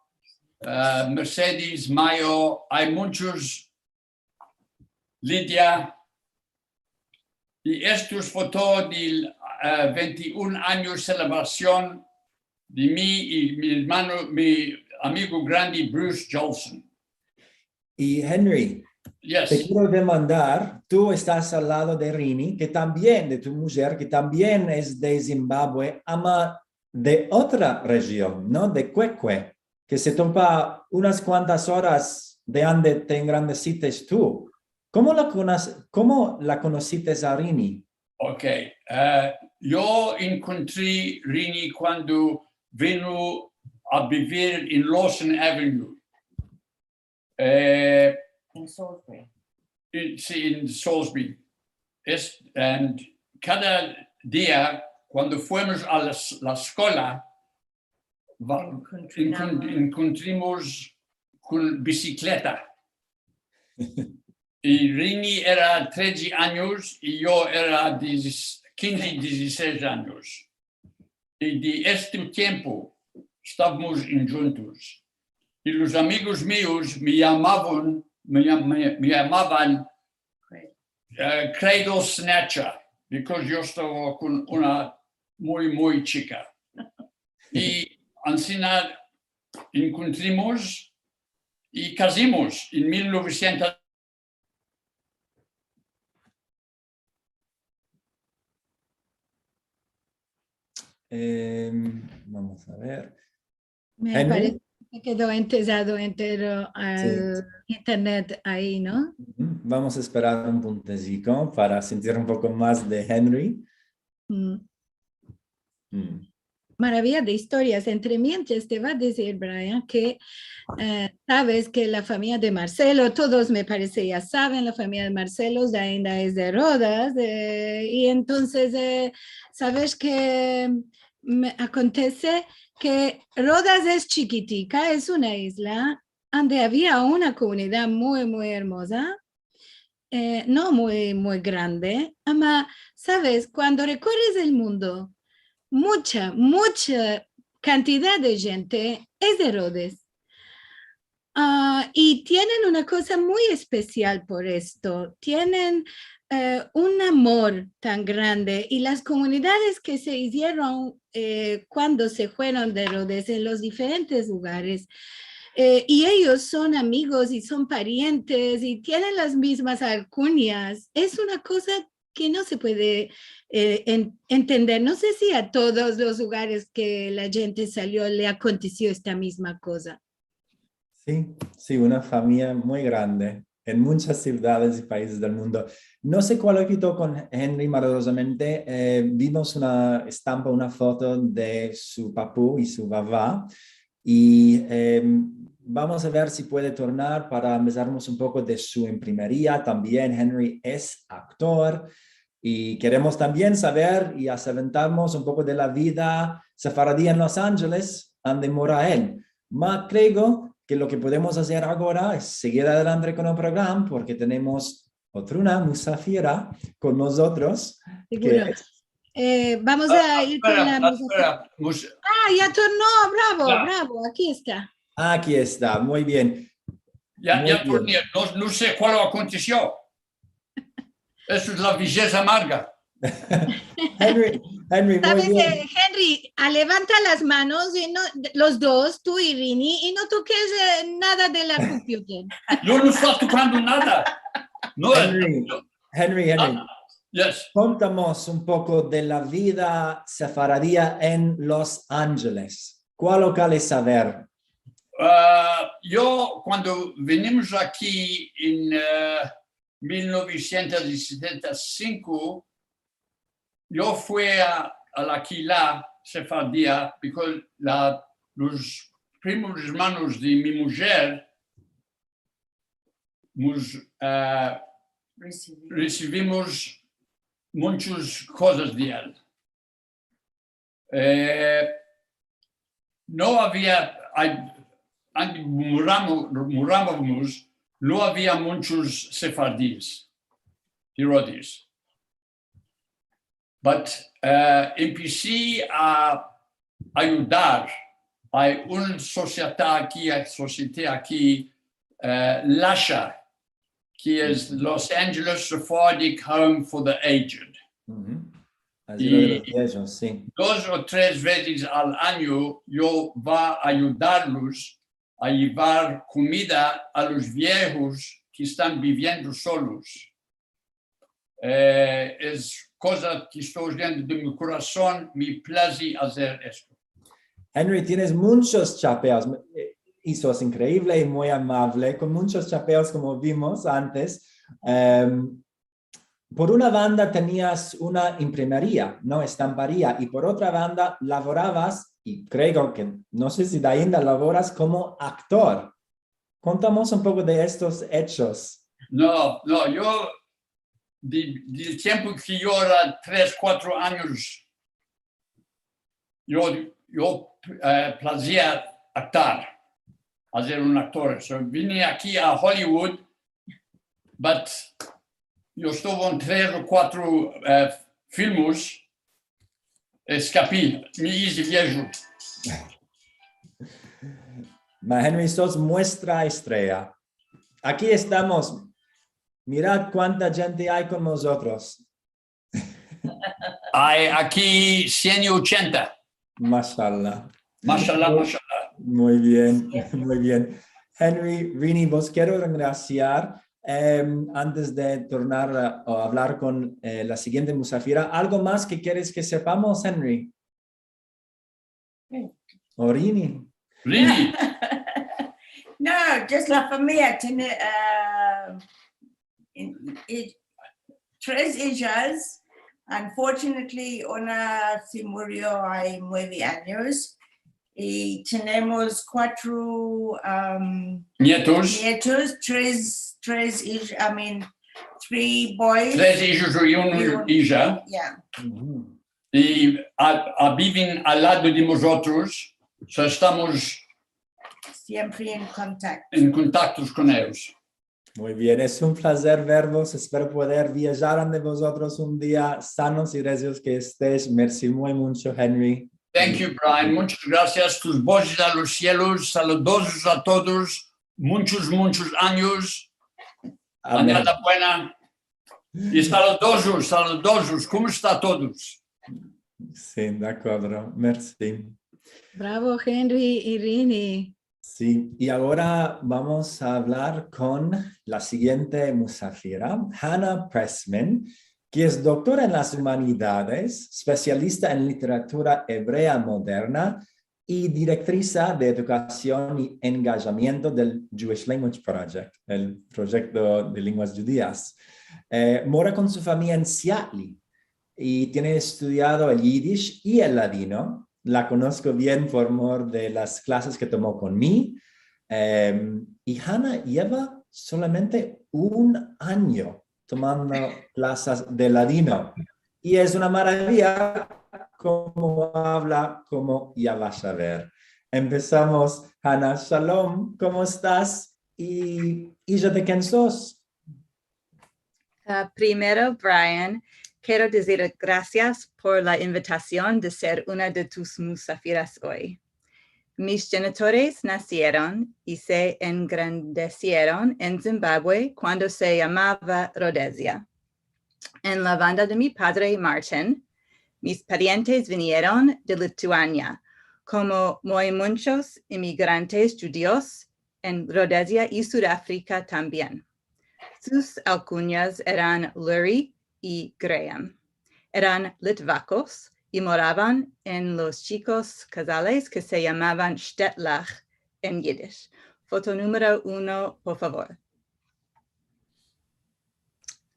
eh, Mercedes Mayo, ay munchos, Lidia. I esto es foto del, eh, vente i un anyos selebrasion de mi i mi ermano, mi amigo grande Bruce Jolson. I Henry, yes, te kero demandar, tu estas al lado de Rini, ke tambien, de tu mujer, ke tambien es de Zimbabwe, ama de otra rejion, no? De Kwekwe, ke se topa unas kuantas oras de ande te engrandesites tu. Komo la kono-, komo la konosites a Rini? Ok, eh, yo enkontri Rini kuando vino a bivir en Lawson Avenue. Eh, en Salisbury. En, si, en Salisbury. Es, and kada dia, kuando fuimos a la, la eskola, va-, enkontri-, enkontrimos kon bisikleta. I Rini era tredje anyos i yo era dizis-, kinze, dizisesh anyos. I de este tiempo estavamos endjuntos. I los amigos mios me yamavan, me yam-, me, me yamavan, eh, cradle snatcher, because yo estava kon una muy, muy chika. I ansina enkontrimos i kazimos en mil novesientos. Em, vamos a ver. Me parese ke kedo entezado entero al internet ayi, no? Uhu. Vamos a esperar un punteziko para sentir un poko mas de Henry. Maraviya de istorias. Entre mientes te va a dizir, Brian, ke, eh, saves ke la famiya de Marcelo, todos me parese ya saven, la famiya de Marcelo ainda es de Rodas, eh, i entonses, eh, saves ke me akontese ke Rodas es chikitika, es una izla, ande avia una komunidad muy, muy ermoza, eh, no muy, muy grande, ama, saves, kuando rekorres el mundo, mucha, mucha kantidad de djente es de Rodas. Ah, i tienen una koza muy espesial por esto. Tienen, eh, un amor tan grande, i las komunidades ke se izieron, eh, kuando se fueron de Rodas en los diferentes lugares, eh, i eyos son amigos i son parientes i tienen las mizmas alkunyas. Es una koza ke no se puede, eh, en-, entender. No se si a todos los lugares ke la djente salio le akontesio esta mizma koza. Si, si, una famiya muy grande en munchas sivdades i paizes del mundo. No se kualo kito kon Henry, malorozamente, eh, vimos una estampa, una foto de su papu i su vava. I, em, vamos a ver si puede tornar para ambezarmos un poko de su imprimeria. Tambien Henry es aktor. I keremos tambien saver i asaventarmos un poko de la vida sefaradi en Los Angeles, ande mora el. Ma kreo ke lo ke podemos azer agora es segir adelante kon el programa, porke tenemos otruna musafira kon mozotros, ke... Seguro. Eh, vamos a ir kon la musafira. Ah, ya torno, bravo, bravo, aki esta. Aki esta, muy bien. Ya, ya torno, no, no se kualo akontesio. Esto es la vejez amarga. Henry, Henry, muy bien. Saves, eh, Henry, alevanta las manos i no, los dos, tu i Rini, i no tokes, eh, nada de la computer. Yo no esto tokando nada. No, Henry, Henry, Henry. Yes. Kontamos un poko de la vida sefaradia en Los Angeles. Kualo kale saver? Ah, yo, kuando vinimos aki en, eh, mil novesientos setenta i sinko, yo fui a, a la Kila sefardia, because la, los primos ermanos de mi mujer, mos, eh, resivimos munchas kozas de el. Eh, no avia, ay, antes muramo-, muramavamos, no avia munchos sefardis, Herodis. But, eh, empesi a ayudar. Ay un sosiete aki, ay sosiete aki, eh, LASHA, ke es Los Angeles Sephardic Home for the Aged. Azilo de los viejos, si. Dos o tres vezes al anyo yo va a ayudarlos a yevar komida a los viejos ke estan biviendo solos. Eh, es koza ke esto oyendo de mi korason, me plaze azer esto. Henry, tienes munchos chapeos. Eh, i sos inkreivle i muy amavle, kon munchos chapeos, komo vimos antes. Em, por una banda tenias una imprimeria, no, estamparia, i por otra banda lavoravas, i kreo ke, no se si ainda lavoras komo aktor. Kontamos un poko de estos echos. No, no, yo, de, del tiempo ke yo era tres, kuatro anyos, yo, yo, eh, plazia aktar, azer un aktor. So, vini aki a Hollywood, but yo estuve en tres o kuatro, eh, filmos, eskapi, me ize viejo. Ma Henry, sos muestra estrella. Aki estamos. Mirad kuanta djente ay kon mozotros. Ay aki sien i ochenta. Mashallah. Mashallah, mashallah. Muy bien, muy bien. Henry, Rini, vos kero engrasiar, em, antes de tornar a, a avlar kon, eh, la siguiente musafira. Algo mas ke keres ke sepamos, Henry? O Rini? Rini. No, just la famiya tiene, eh, in, i, tres ijas. Unfortunately, una se murio ay mueve anyos. I tenemos kuatro, um, nietos. Nietos, tres, tres hij-, I mean, three boys. Tres ijos i un ija. Yeah. I a, a biven al lado de mozotros, so estamos siempre en kontakto, en kontaktos kon eyos. Muy bien, es un plazer vervos. Espero poder viajar ande vozotros un dia, sanos i rezios ke estes. Mersi muy muncho, Henry. Thank you, Brian. Munchas grasias. Tus vozes a los sielos. Saludozos a todos. Munchos, munchos anyos. Amen. Anyada buena. I saludozos, saludozos. Komo esta todos? Si, de akuerdo. Mersi. Bravo, Henry i Rini. Si, i agora vamos a avlar kon la siguiente musafira, Hannah Pressman, ke es doktora en las umanidades, espesialista en literatura evrea moderna i direktrisa de edukasion i engajamiento del Jewish Language Project, el proyekto de lenguas djudias. Eh, mora kon su famiya en Seattle i tiene estudiado el yidish i el ladino. La konosko bien por mor de las klases ke tomo kon mi. Em, i Hannah yeva solamente un anyo tomando klases de ladino. I es una maraviya komo avla, komo ya vas a ver. Empesamos. Hannah, shalom, komo estas? I, i ija de ken sos? Ah, primero, Brian, kero dizir grasias por la invitasion de ser una de tus musafiras oy. Mis djenitores nasieron i se engrandesieron en Zimbabwe kuando se yamava Rhodesia. En la banda de mi padre, Martin, mis parientes vinieron de Lituania, komo muy munchos imigrantes djudios en Rhodesia i Sudafrika tambien. Sus alkunyas eran Lurie i Graham. Eran Litvakos i moravan en los chikos kazales ke se yamavan shtetl en yidish. Foto numero uno, por favor.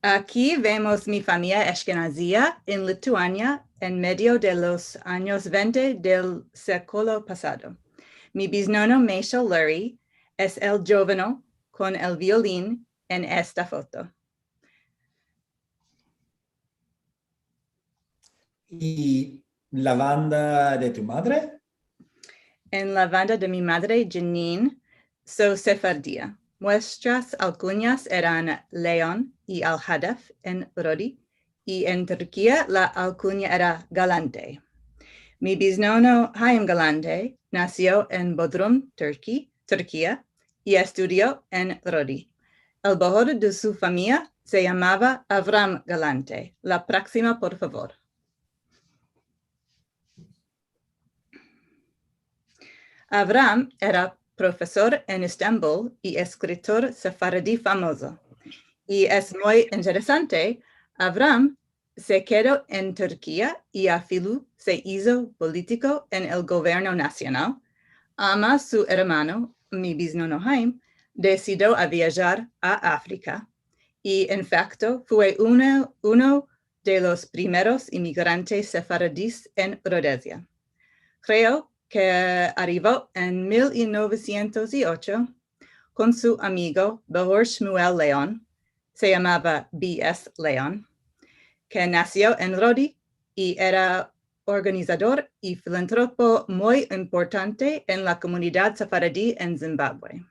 Aki vemos mi famiya ashkenazia en Lituania en medio de los anyos vente del sekolo pasado. Mi biznono Meisho Lurie es el djoveno kon el violin en esta foto. I la banda de tu madre? En la banda de mi madre, Jenin, so sefardia. Muestras alkunyas eran Leon i Alhadaf en Rodi, i en Turkia la alkunya era Galante. Mi biznono Haim Galante nasio en Bodrum, Turki-, Turkia, i estudio en Rodi. El bohor de su famiya se yamava Avram Galante. La proksima, por favor. Avram era profesor en Estambul i eskritor sefaradi famozo. I es muy interesante, Avram se kedo en Turkia i afilu se izo politiko en el governo nasional, ama su ermano, mi biznono Haim, desidio a viajar a Afrika, i en fakto fue uno, uno de los primeros imigrantes sefaradis en Rodesia. Kreo ke arivo en mil novesientos i ocho kon su amigo Bohor Shmuel Leon, se yamava B S Leon, ke nasio en Rodi i era organizador i filantropo muy importante en la komunidad sefaradi en Zimbabwe.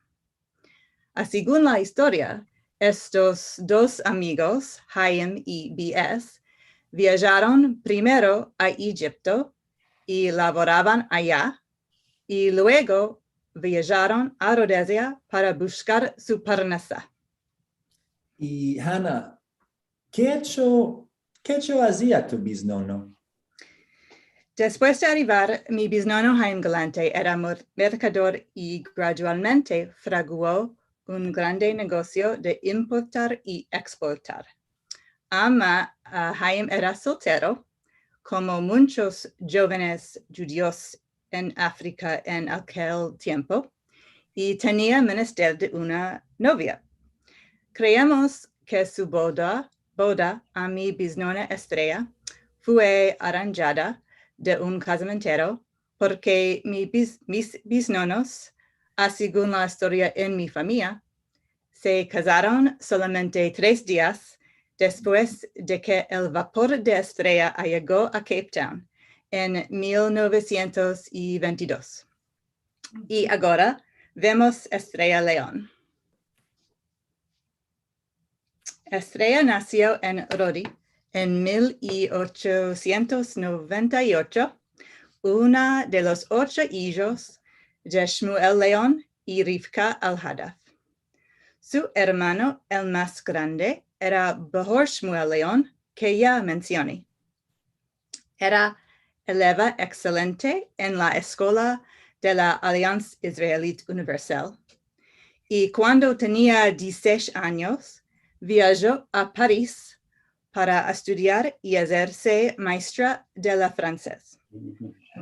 A segun la istoria, estos dos amigos, Haim i B S, viajaron primero a Ejipto i lavoravan aya, i luego viajaron a Rodesia para bushkar su parnasa. I Hana, ke echo, ke echo azia tu biznono? Despues de arivar, mi biznono Haim Galante era mer-, merkador i gradualmente fraguo un grande negosio de importar i eksportar. Ama, a, Haim era soltero, komo munchos djovenes djudios en Afrika en akel tiempo, i tenia menester de una novia. Kreemos ke su boda, boda a mi biznona Estrella fue aranjada de un kazamentero, porke mi biz-, mis biznonos, a segun la istoria en mi famiya, se kazaron solamente tres dias despues de ke el vapor de Estrella ayego a Cape Town en mil novesientos i ventidos. I agora vemos Estrella Leon. Estrella nasio en Rodi en mil ochosientos noventa i ocho, una de los ocho ijos de Shmuel Leon i Rivka Alhadaf. Su ermano, el mas grande, era Bohor Shmuel Leon, ke ya mensioni. Era eleva ekselente en la eskola de la Aliansa Israelit Universal. I kuando tenia dizisesh anyos, viajo a Paris para estudiar i azerse maestra de la fransez.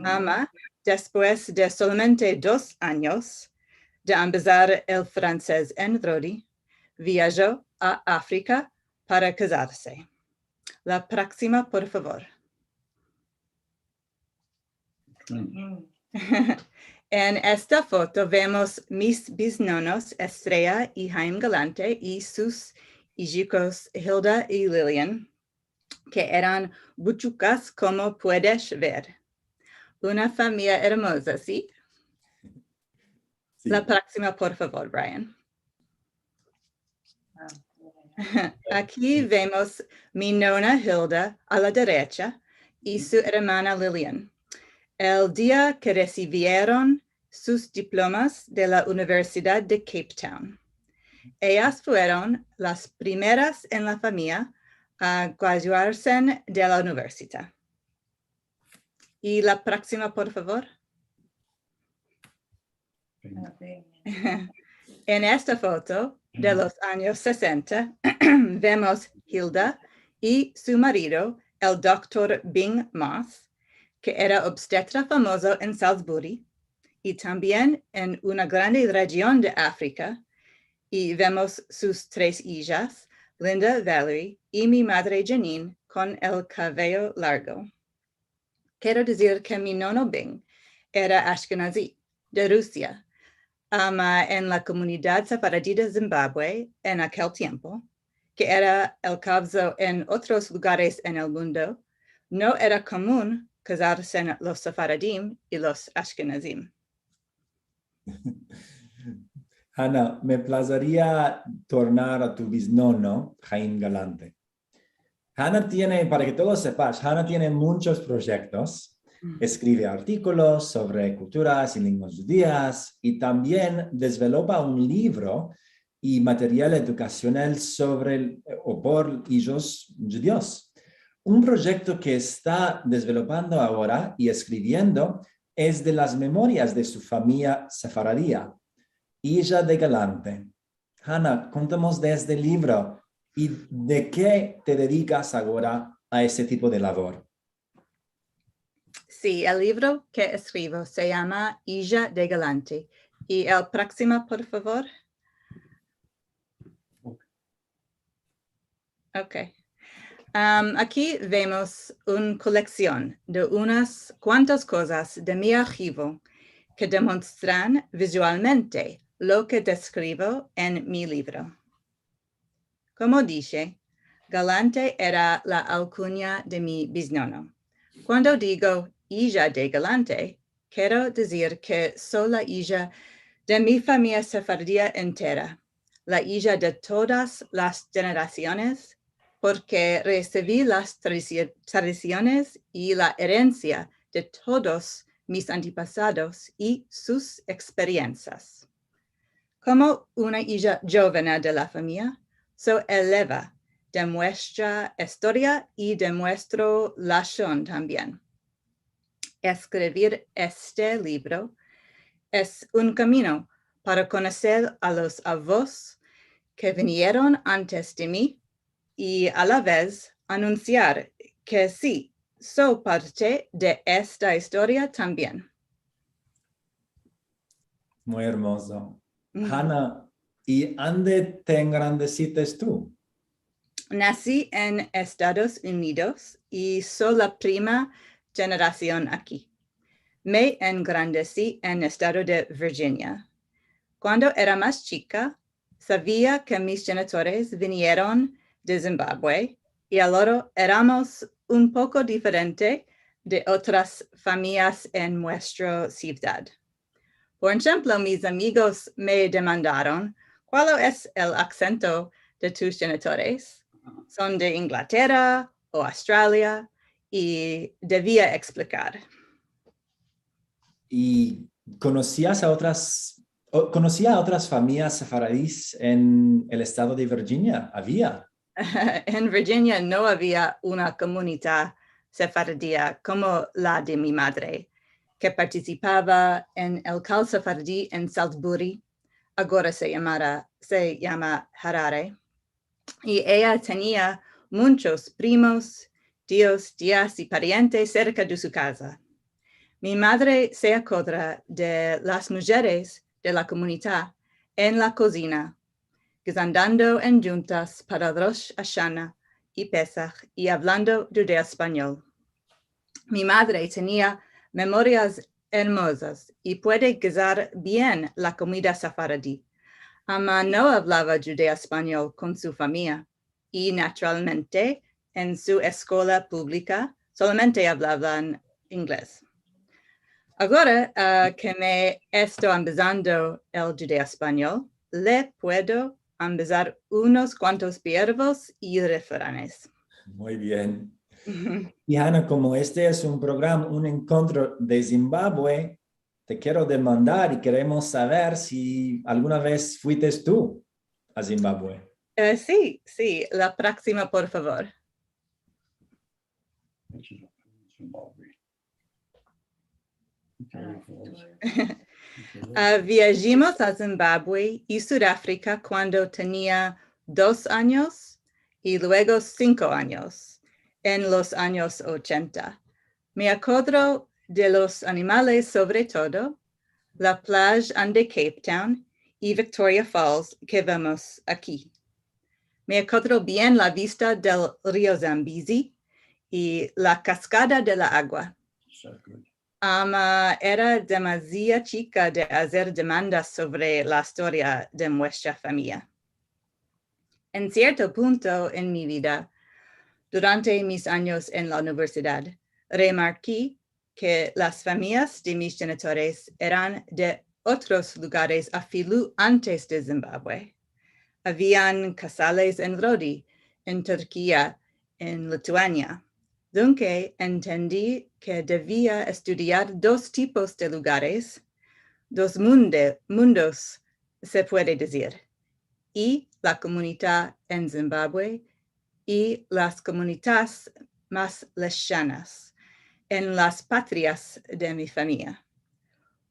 Ama, despues de solamente dos anyos de ambezar el fransez en Rodi, viajo a Afrika para kazarse. La proksima, por favor. En esta foto vemos mis biznonos Estrella i Haim Galante i sus ijikos Hilda i Lillian, ke eran buchukas komo puedes ver. Una famiya ermoza, si? Si. La proksima, por favor, Brian. Aki vemos mi nona Hilda a la derecha i su ermana Lillian, el dia ke resivieron sus diplomas de la Universidad de Cape Town. Eyas fueron las primeras en la famiya a graduarse de la universidad. I la proksima, por favor. En esta foto de los anyos sesenta, vemos Hilda i su marido, el doktor Bing Moss, ke era obstetra famozo en Salisbury, i tambien en una grande rejion de Afrika, i vemos sus tres ijas, Linda, Valerie i mi madre Janine, kon el kaveyo largo. Kero dizir ke mi nono ben era Ashkenazi, de Rusia, ama en la komunidad sefaradi de Zimbabwe en akel tiempo, ke era el kavzo en otros lugares en el mundo, no era komun kazarse los sefaradim i los ashkenazim. Hana, me plazeria tornar a tu biznono, Haim Galante. Hana tiene, para ke todos sepash, Hana tiene munchos proyektos. Mm. Eskrive artikolos sovre kulturas i lenguas djudias i tambien dezvelopa un livro i material edukasional sovre el, o por ijos djudios. Un proyekto ke esta dezvelopando agora i eskriviendo es de las memorias de su famiya sefaradia, Ija de Galante. Hana, kontamos de este livro i de ke te dedikas agora a este tipo de lavor. Si, el livro ke eskrivo se yama Ija de Galante. I el proksimo, por favor. Ok. Am, aki vemos un koleksion de unas kuantas kozas de mi arhivo ke demonstran vizualmente lo ke deskrivo en mi livro. Komo dishe, Galante era la alkunya de mi biznono. Kuando digo Ija de Galante, kero dizir ke so la ija de mi famiya sefaradia entera, la ija de todas las jenerasiones, porke resivi las tradisi-, tradisiones i la erensia de todos mis antepasados i sus eksperiensias. Komo una ija jovena de la famiya, so eleva de muestra istoria i de muestro lashon tambien. Eskrivir este livro es un kamino para konoser a los avos ke vinieron antes de mi i a la vez anunsiar ke si, so parte de esta istoria tambien. Muy ermozo. Mm. Hana, i ande te engrandesites tu? Nasi en Estados Unidos i so la prima jenerasion aki. Me engrandesi en estado de Virginia. Kuando era mas chika, savia ke mis jenitores vinieron de Zimbabwe i alora eramos un poko diferente de otras famiyas en muestra sivdad. Por enshemplo, mis amigos me demandaron, "Kualo es el aksento de tus jenitores? Son de Inglatera o Australia?" I devia eksplikar. I konosias a otras, o, konosia a otras famiyas sefaradis en el estado de Virginia? Avia? En Virginia no avia una komunidad sefaradia komo la de mi madre, ke partisipava en el kal sefaradi en Salisbury, agora se yamara, se yama Harare. I eya tenia munchos primos, tios, tias i parientes serka de su kaza. Mi madre se akodra de las mujeres de la komunidad en la kozina, gizando en djuntas para Rosh Hashana i Pesah i avlando djudeo-espanyol. Mi madre tenia memorias ermozas i puede gizar bien la komida sefaradi. Ama no avlava djudeo-espanyol kon su famiya i, naturalmente, en su eskola publika solamente avlavan inglez. Agora, ah, ke me esto ambezando el djudeo-espanyol, le puedo ambezar unos kuantos verbos i refranes. Muy bien. I Hana, komo este es un programa, un enkontro de Zimbabwe, te kero demandar i keremos saver si alguna vez fuites tu a Zimbabwe. Eh, si, si, la proksima, por favor. Ah, viajimos a Zimbabwe i Sudafrika kuando tenia dos anyos i luego sinko anyos, en los anyos ochenta. Me akodro de los animales, sovre todo la playa de Cape Town i Victoria Falls ke vemos aki. Me akodro bien la vista del rio Zambezi i la kaskada de la agua. Ama era demaziado chika de azer demandas sovre la istoria de muestra famiya. En sierto punto en mi vida, durante mis anyos en la universidad, remarki ke las famiyas de mis djenitores eran de otros lugares afilu antes de Zimbabwe. Avian kazales en Lodi, en Turkia, en Lituania. Dunke entendi ke devia estudiar dos tipos de lugares, dos munde- mundos, se puede dizir, i la komunidad en Zimbabwe i las komunidades mas lejanas en las patrias de mi famiya.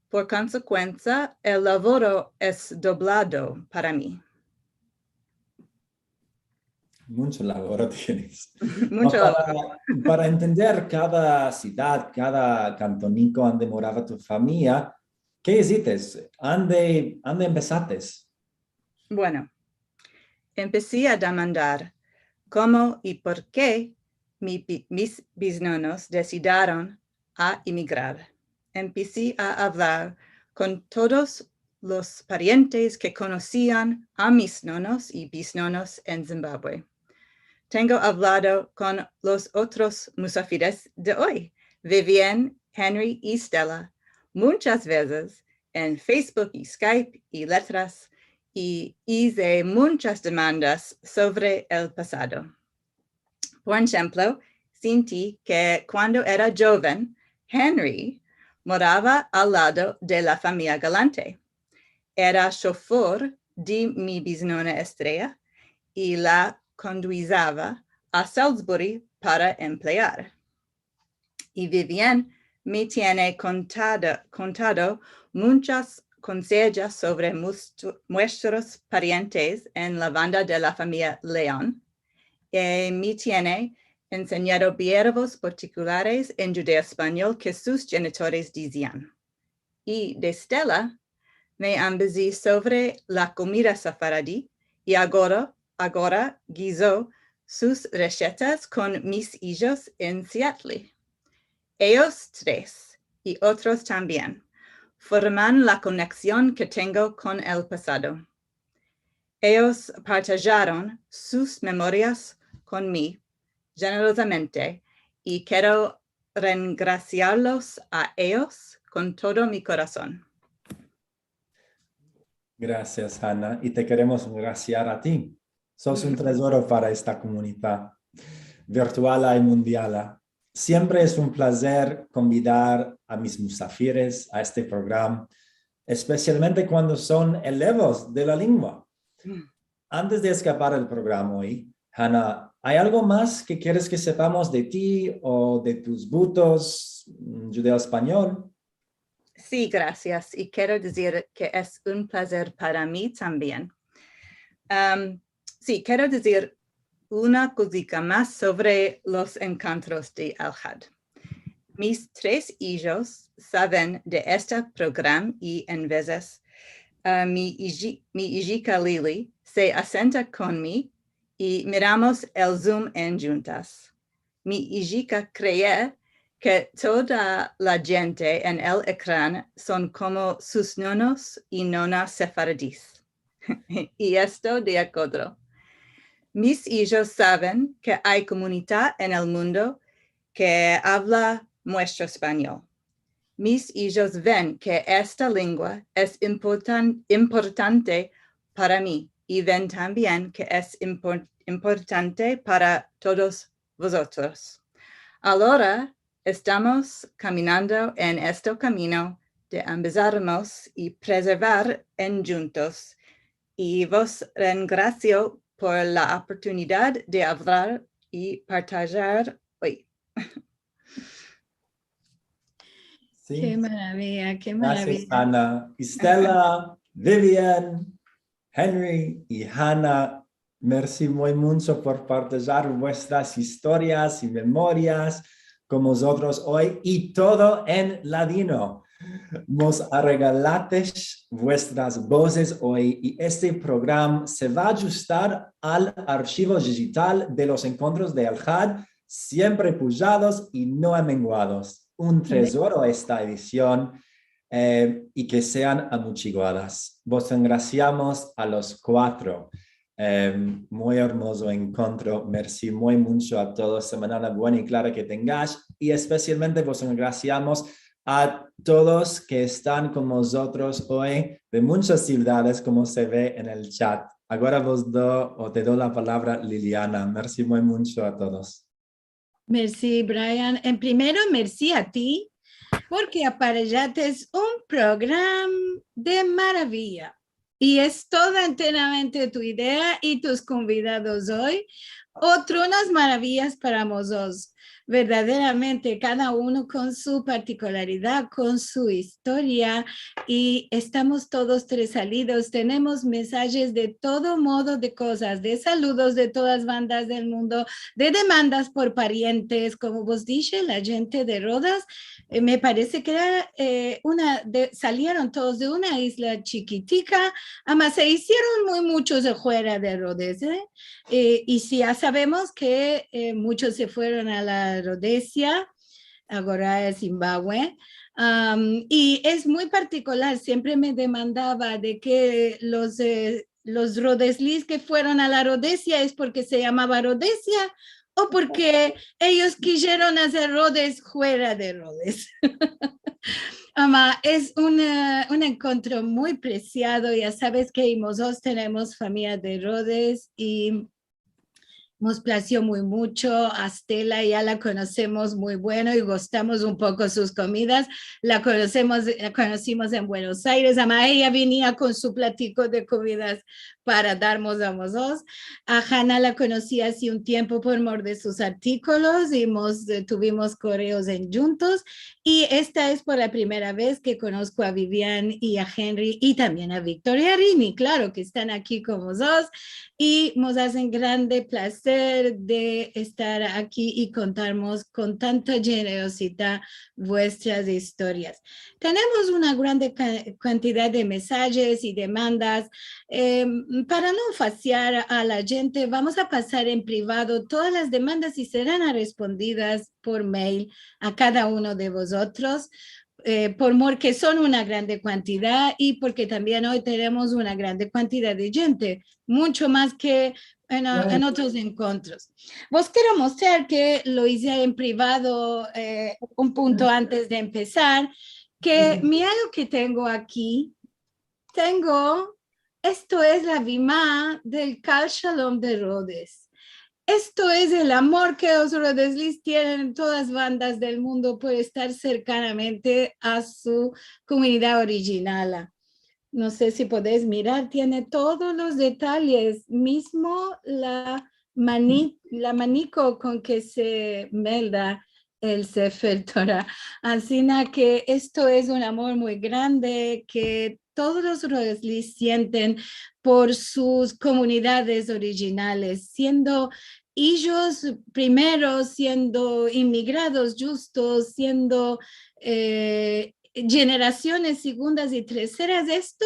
Por konsekuensia, el lavoro es doblado para mi. Muncho lavoro tienes. Muncho Para, para entender kada sidad, kada kantoniko ande morava tu famiya, ke izites? Ande, ande empesates? Bueno, empesi a demandar komo i por ke mi bi- mis biznonos desidiron a emigrar. Empesi a avlar kon todos los parientes ke konosian a mis nonos i biznonos en Zimbabwe. Tengo avlado kon los otros musafires de oy, Vivian, Henry i Stella, munchas vezes en Facebook i Skype i letras, i ize munchas demandas sovre el pasado. Por enshemplo, sinti ke kuando era djoven, Henry morava al lado de la famiya Galante. Era shofer de mi biznona Estrella i la konduizava a Salisbury para emplear. I Vivian me tiene kontado, kontado munchas konsejas sovre muestros parientes en la banda de la famiya Leon, i me tiene ensenyado verbos partikulares en djudeo-espanyol ke sus djenitores dizian. I de Stella me ambezi sovre la komida sefaradi i agora, agora gizo sus resetas kon mis ijos en Seattle. Eyos tres, i otros tambien, forman la koneksion ke tengo kon el pasado. Eyos partajaron sus memorias kon mi jenerozamente i kero rengrasiarlos a eyos kon todo mi korason. Grasias, Hanna, i te keremos grasiar a ti. Sos un tezoro para esta komunidad virtuala i mundiala. Siempre es un plazer konvidar a mis musafires a este programa, espesialmente kuando son elevos de la lengua. Antes de eskapar el programa oy, Hanna, ay algo mas ke keres ke sepamos de ti o de tus butos, mm, djudeo-espanyol? Si, grasias. I kero dizir ke es un plazer para mi tambien. Am, si, kero dizir una kozika mas sovre los enkontros de Alhad. Mis tres ijos saven de este programa i en vezes, ah, mi iji-, mi ijika Lily se asenta kon mi i miramos el Zoom en djuntas. Mi ijika kree ke toda la djente en el ekran son komo sus nonos i nonas sefaradis. I esto de akodro. Mis ijos saven ke ay komunidad en el mundo ke avla muestro espanyol. Mis ijos ven ke esta lengua es importan-, importante para mi i ven tambien ke es impor-, importante para todos vozotros. Agora estamos kaminando en este kamino de ambezarmos i preservar en djuntos, i vos rengrasio por la oportunidad de avlar i partajar oy. Si. Ke maraviya, ke Grasias, maraviya. Hanna. Stella, Vivian, Henry i Hanna, mersi muy muncho por partajar vuestras istorias i memorias kon mozotros oy i todo en ladino. Mos aregalates vuestras bozes oy i este programa se va a ajustar al arshivo dijital de los enkontros de Alhad, siempre pujados i no amenguados. un trezoro esta edision, eh, i ke sean amuchiguadas. Vos engrasiamos a los kuatro. Em, muy ermozo enkontro. Mersi muy muncho a todos. Semana buena i klara ke tengash. I espesialmente vos engrasiamos a todos ke estan kon mozotros oy, de munchas sivdades, komo se ve en el chat. Agora vos do, o te do la palavra, Liliana. Mersi muy muncho a todos. Mersi, Brian. En primero, mersi a ti, porke aparejates un programa de maravia. I es toda enteramente tu idea i tus konvidados oy. Otronas maravias para mozotros. Verdaderamente, kada uno kon su partikularidad, kon su istoria, i estamos todos tres salidos. Tenemos mensajes de todo modo de kozas, de saludos de todas bandas del mundo, de demandas por parientes, komo vos dishe, la djente de Rodas, eh, me parese ke era, eh, una de, salieron todos de una izla chikitika, ama se izieron muy munchos de fuera de Rodas, eh. Eh, i si ya savemos ke, eh, munchos se fueron a la Rodesia, agora es Zimbabue. Am, i es muy partikular, siempre me demandava de ke los, eh, los rodeslis ke fueron a la Rodesia es porke se yamava Rodesia o porke eyos kizieron azer Rodas fuera de Rodas. Ama, es un, eh, un enkontro muy presiado. Ya saves ke mozotros tenemos famiya de Rodas i mos plazio muy muncho. A Stella ya la konosemos muy bueno i gustamos un poko sus komidas. La konosemos, la konosimos en Buenos Aires. Ama, eya venia kon su platiko de komidas para darmos a mozotros. A Hana la konosi aze un tiempo por mor de sus artikolos i mos, eh, tuvimos koreos endjuntos. I esta es por la primera vez ke konosko a Vivian i a Henry i tambien a Victor i a Rini, klaro, ke estan aki kon mozotros. I mos azen grande plazer de estar aki i kontarmos kon tanta djenerozidad vuestras istorias. Tenemos una grande ka-, kantidad de mensajes i demandas. Em, para no fasiar a la djente, vamos a pasar en privado todas las demandas i seran respondidas por mail a kada uno de vozotros, eh, por mor ke son una grande kantidad i porke tambien oy tenemos una grande kantidad de djente, muncho mas ke en, en otros enkontros. Vos kero mostrar ke lo ize en privado, eh, un punto antes de empesar, ke mira lo ke tengo aki. Tengo, esto es la vima del Kal Shalom de Rodas. Esto es el amor ke los rodeslis tienen en todas bandas del mundo por estar serkanamente a su komunidad orijinala. No se si podesh mirar, tiene todos los detayes, mizmo la mani-, la maniko kon ke se melda el Sefer Tora. Ansina ke esto es un amor muy grande ke todos los rodeslis sienten por sus komunidades orijinales, siendo eyos primeros, siendo inmigrados djustos, siendo, eh, djenerasiones segundas i terseras. Esto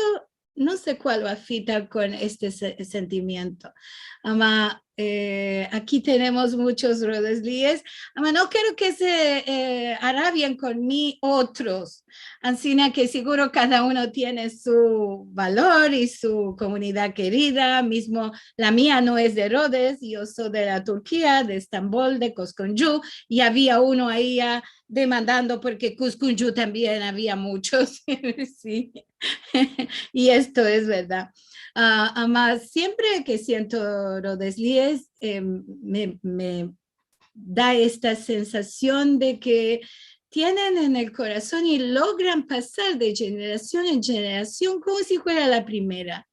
no se kual va fita kon este se-, sentimiento. Ama, eh, aki tenemos munchos rodeslies. Ama, no kero ke se, eh, arabien kon mi otros. Ansina ke siguro kada uno tiene su valor i su komunidad kerida. Mizmo la mia no es de Rodas, yo so de la Turkia, de Estambol, de Koskoncu, i avia uno ayi demandando porke Koskoncu tambien avia munchos. Si. I esto es verdad. A, ama, siempre ke siento rodeslies, em, me, me da esta sensasion de ke tienen en el korason i logran pasar de djenerasion en djenerasion komo si fuera la primera.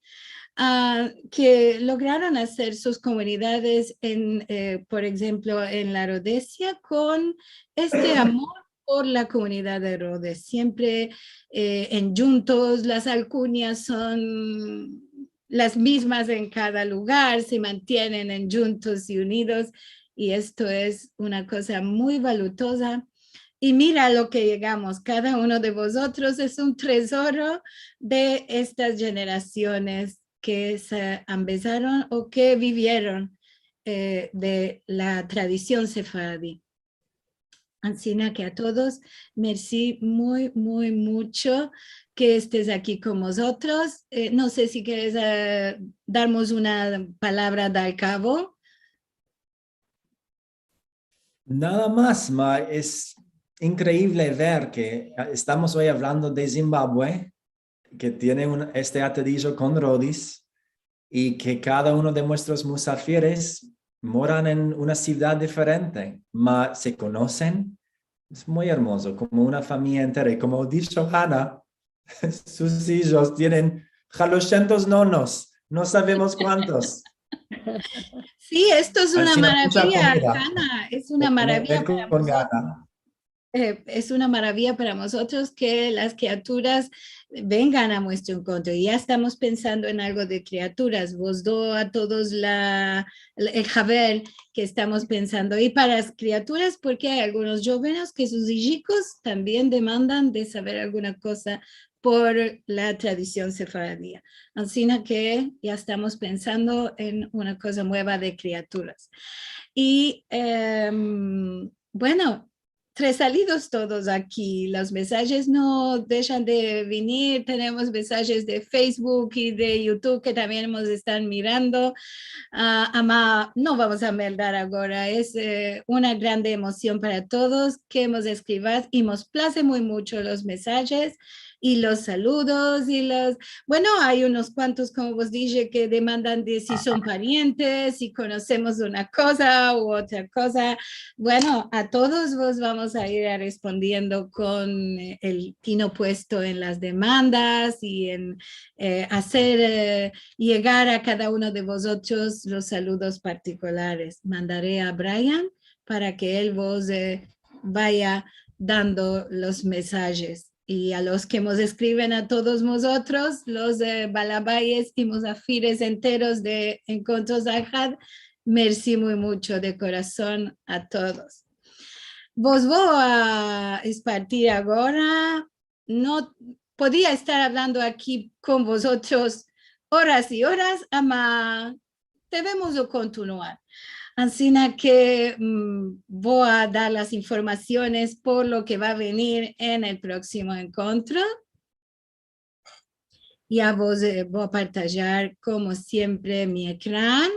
A, ke lograron azer sus komunidades en, eh, por enshemplo, en la Rodesia kon este amor por la komunidad de Rodas. Siempre, eh, endjuntos, las alkunyas son las mizmas en kada lugar, se mantienen endjuntos i unidos, i esto es una koza muy valutoza. I mira lo ke yegamos, kada uno de vozotros es un trezoro de estas djenerasiones ke se ambezaron o ke bivieron, eh, de la tradision sefaradi. Ansina ke a todos, mersi muy, muy mucho ke estes aki kon mozotros. Eh, no se si keres, eh, darmos una palavra de alkavo. Nada mas, ma es inkreivle ver ke, eh, estamos oy avlando de Zimbabue, ke tiene un, este atadijo kon Rodis, i ke kada uno de muestros musafires moran en una sivdad diferente, ma se konosen. Es muy ermozo, komo una famiya entera. I komo disho Hana, sus ijos tienen dusyentos nonos, no savemos kuantos. Si, esto es una maraviya, Hana, es una maraviya para mozotros. Eh, es una maraviya para mozotros ke las kriaturas vengan a muestro enkontro. Ya estamos pensando en algo de kriaturas. Vos do a todos la, la, el haber ke estamos pensando. I para las kriaturas, porke ay algunos djovenes ke sus ijikos tambien demandan de saver alguna koza por la tradision sefaradia. Ansina ke ya estamos pensando en una koza mueva de kriaturas. I, em, bueno, resalidos todos aki. Los mesajes no deshan de venir. Tenemos mesajes de Facebook i de YouTube ke tambien mos estan mirando. Ah, ama, no vamos a meldar agora. Es, eh, una grande emosion para todos ke mos eskrivas i mos plaze muy mucho los mesajes i los saludos i los, bueno, ay unos kuantos, komo vos dishe, ke demandan de si son parientes, si konosemos una koza u otra koza. Bueno, a todos vos vamos a ir a respondiendo kon, eh, el tino puesto en las demandas i en, eh, azer, eh, yegar a kada uno de vozotros los saludos partikulares. Mandare a Brian para ke el vos, eh, vaya dando los mesajes. I a los ke mos eskriven a todos mozotros, los, eh, balabayes i mozafires enteros de Enkontros Alhad, mersi muy mucho de korason a todos. Vos vo a espartir agora. No podia estar avlando aki kon vozotros oras i oras, ama devemos de kontinuar. Ansina ke, mm, vo a dar las informasiones por lo ke va a venir en el proksimo enkontro. Ya vos, eh, vo a partajar, komo siempre, mi ekran.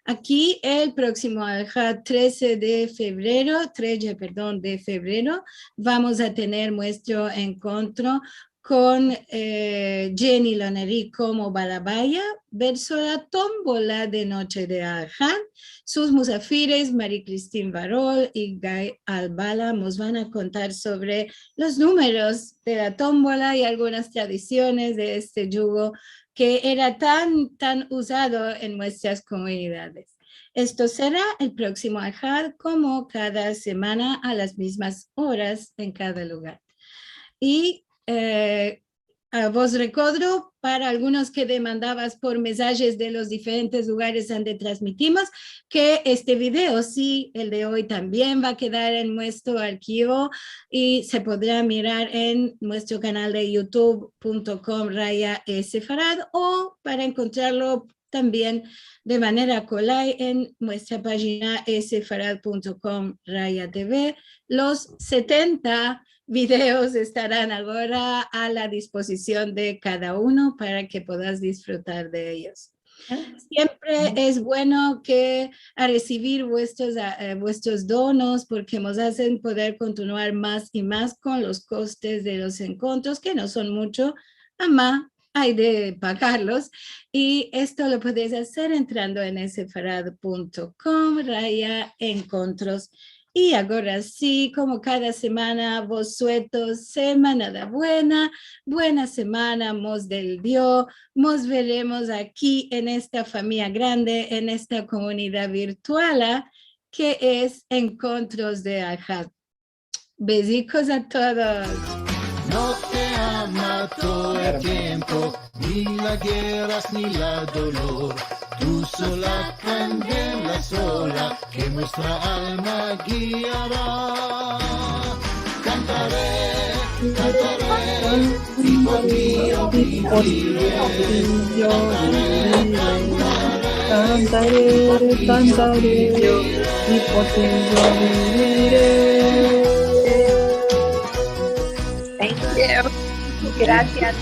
Aki, el proksimo Alhad, trese de fevrero, trese, pardon, de fevrero, vamos a tener muestro enkontro kon, eh, Jenny Loneri komo balabaya, verso la tombola de noche de Alhad. Sus muzafires, Marie-Christine Varol i Guy Albala, mos van a kontar sovre los numeros de la tombola i algunas tradisiones de este djugo ke era tan, tan uzado en muestras komunidades. Esto sera el proksimo Alhad, komo kada semana a las mizmas oras en kada lugar. I, eh, a vos rekodro, para algunos ke demandavas por mesajes de los diferentes lugares ande transmitimos, ke este video, si, el de oy tambien va a kedar en muestro arkivo i se podra mirar en muestro kanal de youtube punto com raya sefarad o para enkontrarlo tambien de manera kolay en muestra pajina sefarad punto com raya tv. Los setenta videos estaran agora a la dispozision de kada uno para ke podas disfrutar de eyos. Siempre es bueno ke a resivir vuestros, a, eh, vuestros donos, porke mos azen poder kontinuar mas i mas kon los kostes de los enkontros, ke no son muncho, ama ay de pagarlos, i esto lo podes azer entrando en sefarad punto com raya enkontros. I agora si, komo kada semana, vos sueto semanada buena, buena semana, mos del Dio, mos veremos aki en esta famiya grande, en esta komunidad virtuala ke es Enkontros de Alhad. Bezikos a todos. No te ama todo el tiempo, ni la gerras ni la dolor. Tu sola kandela sola ke muestra alma giara. Kantare, kantare, i por ti yo bivire. Kantare, kantare, i por ti yo bivire. Grasias.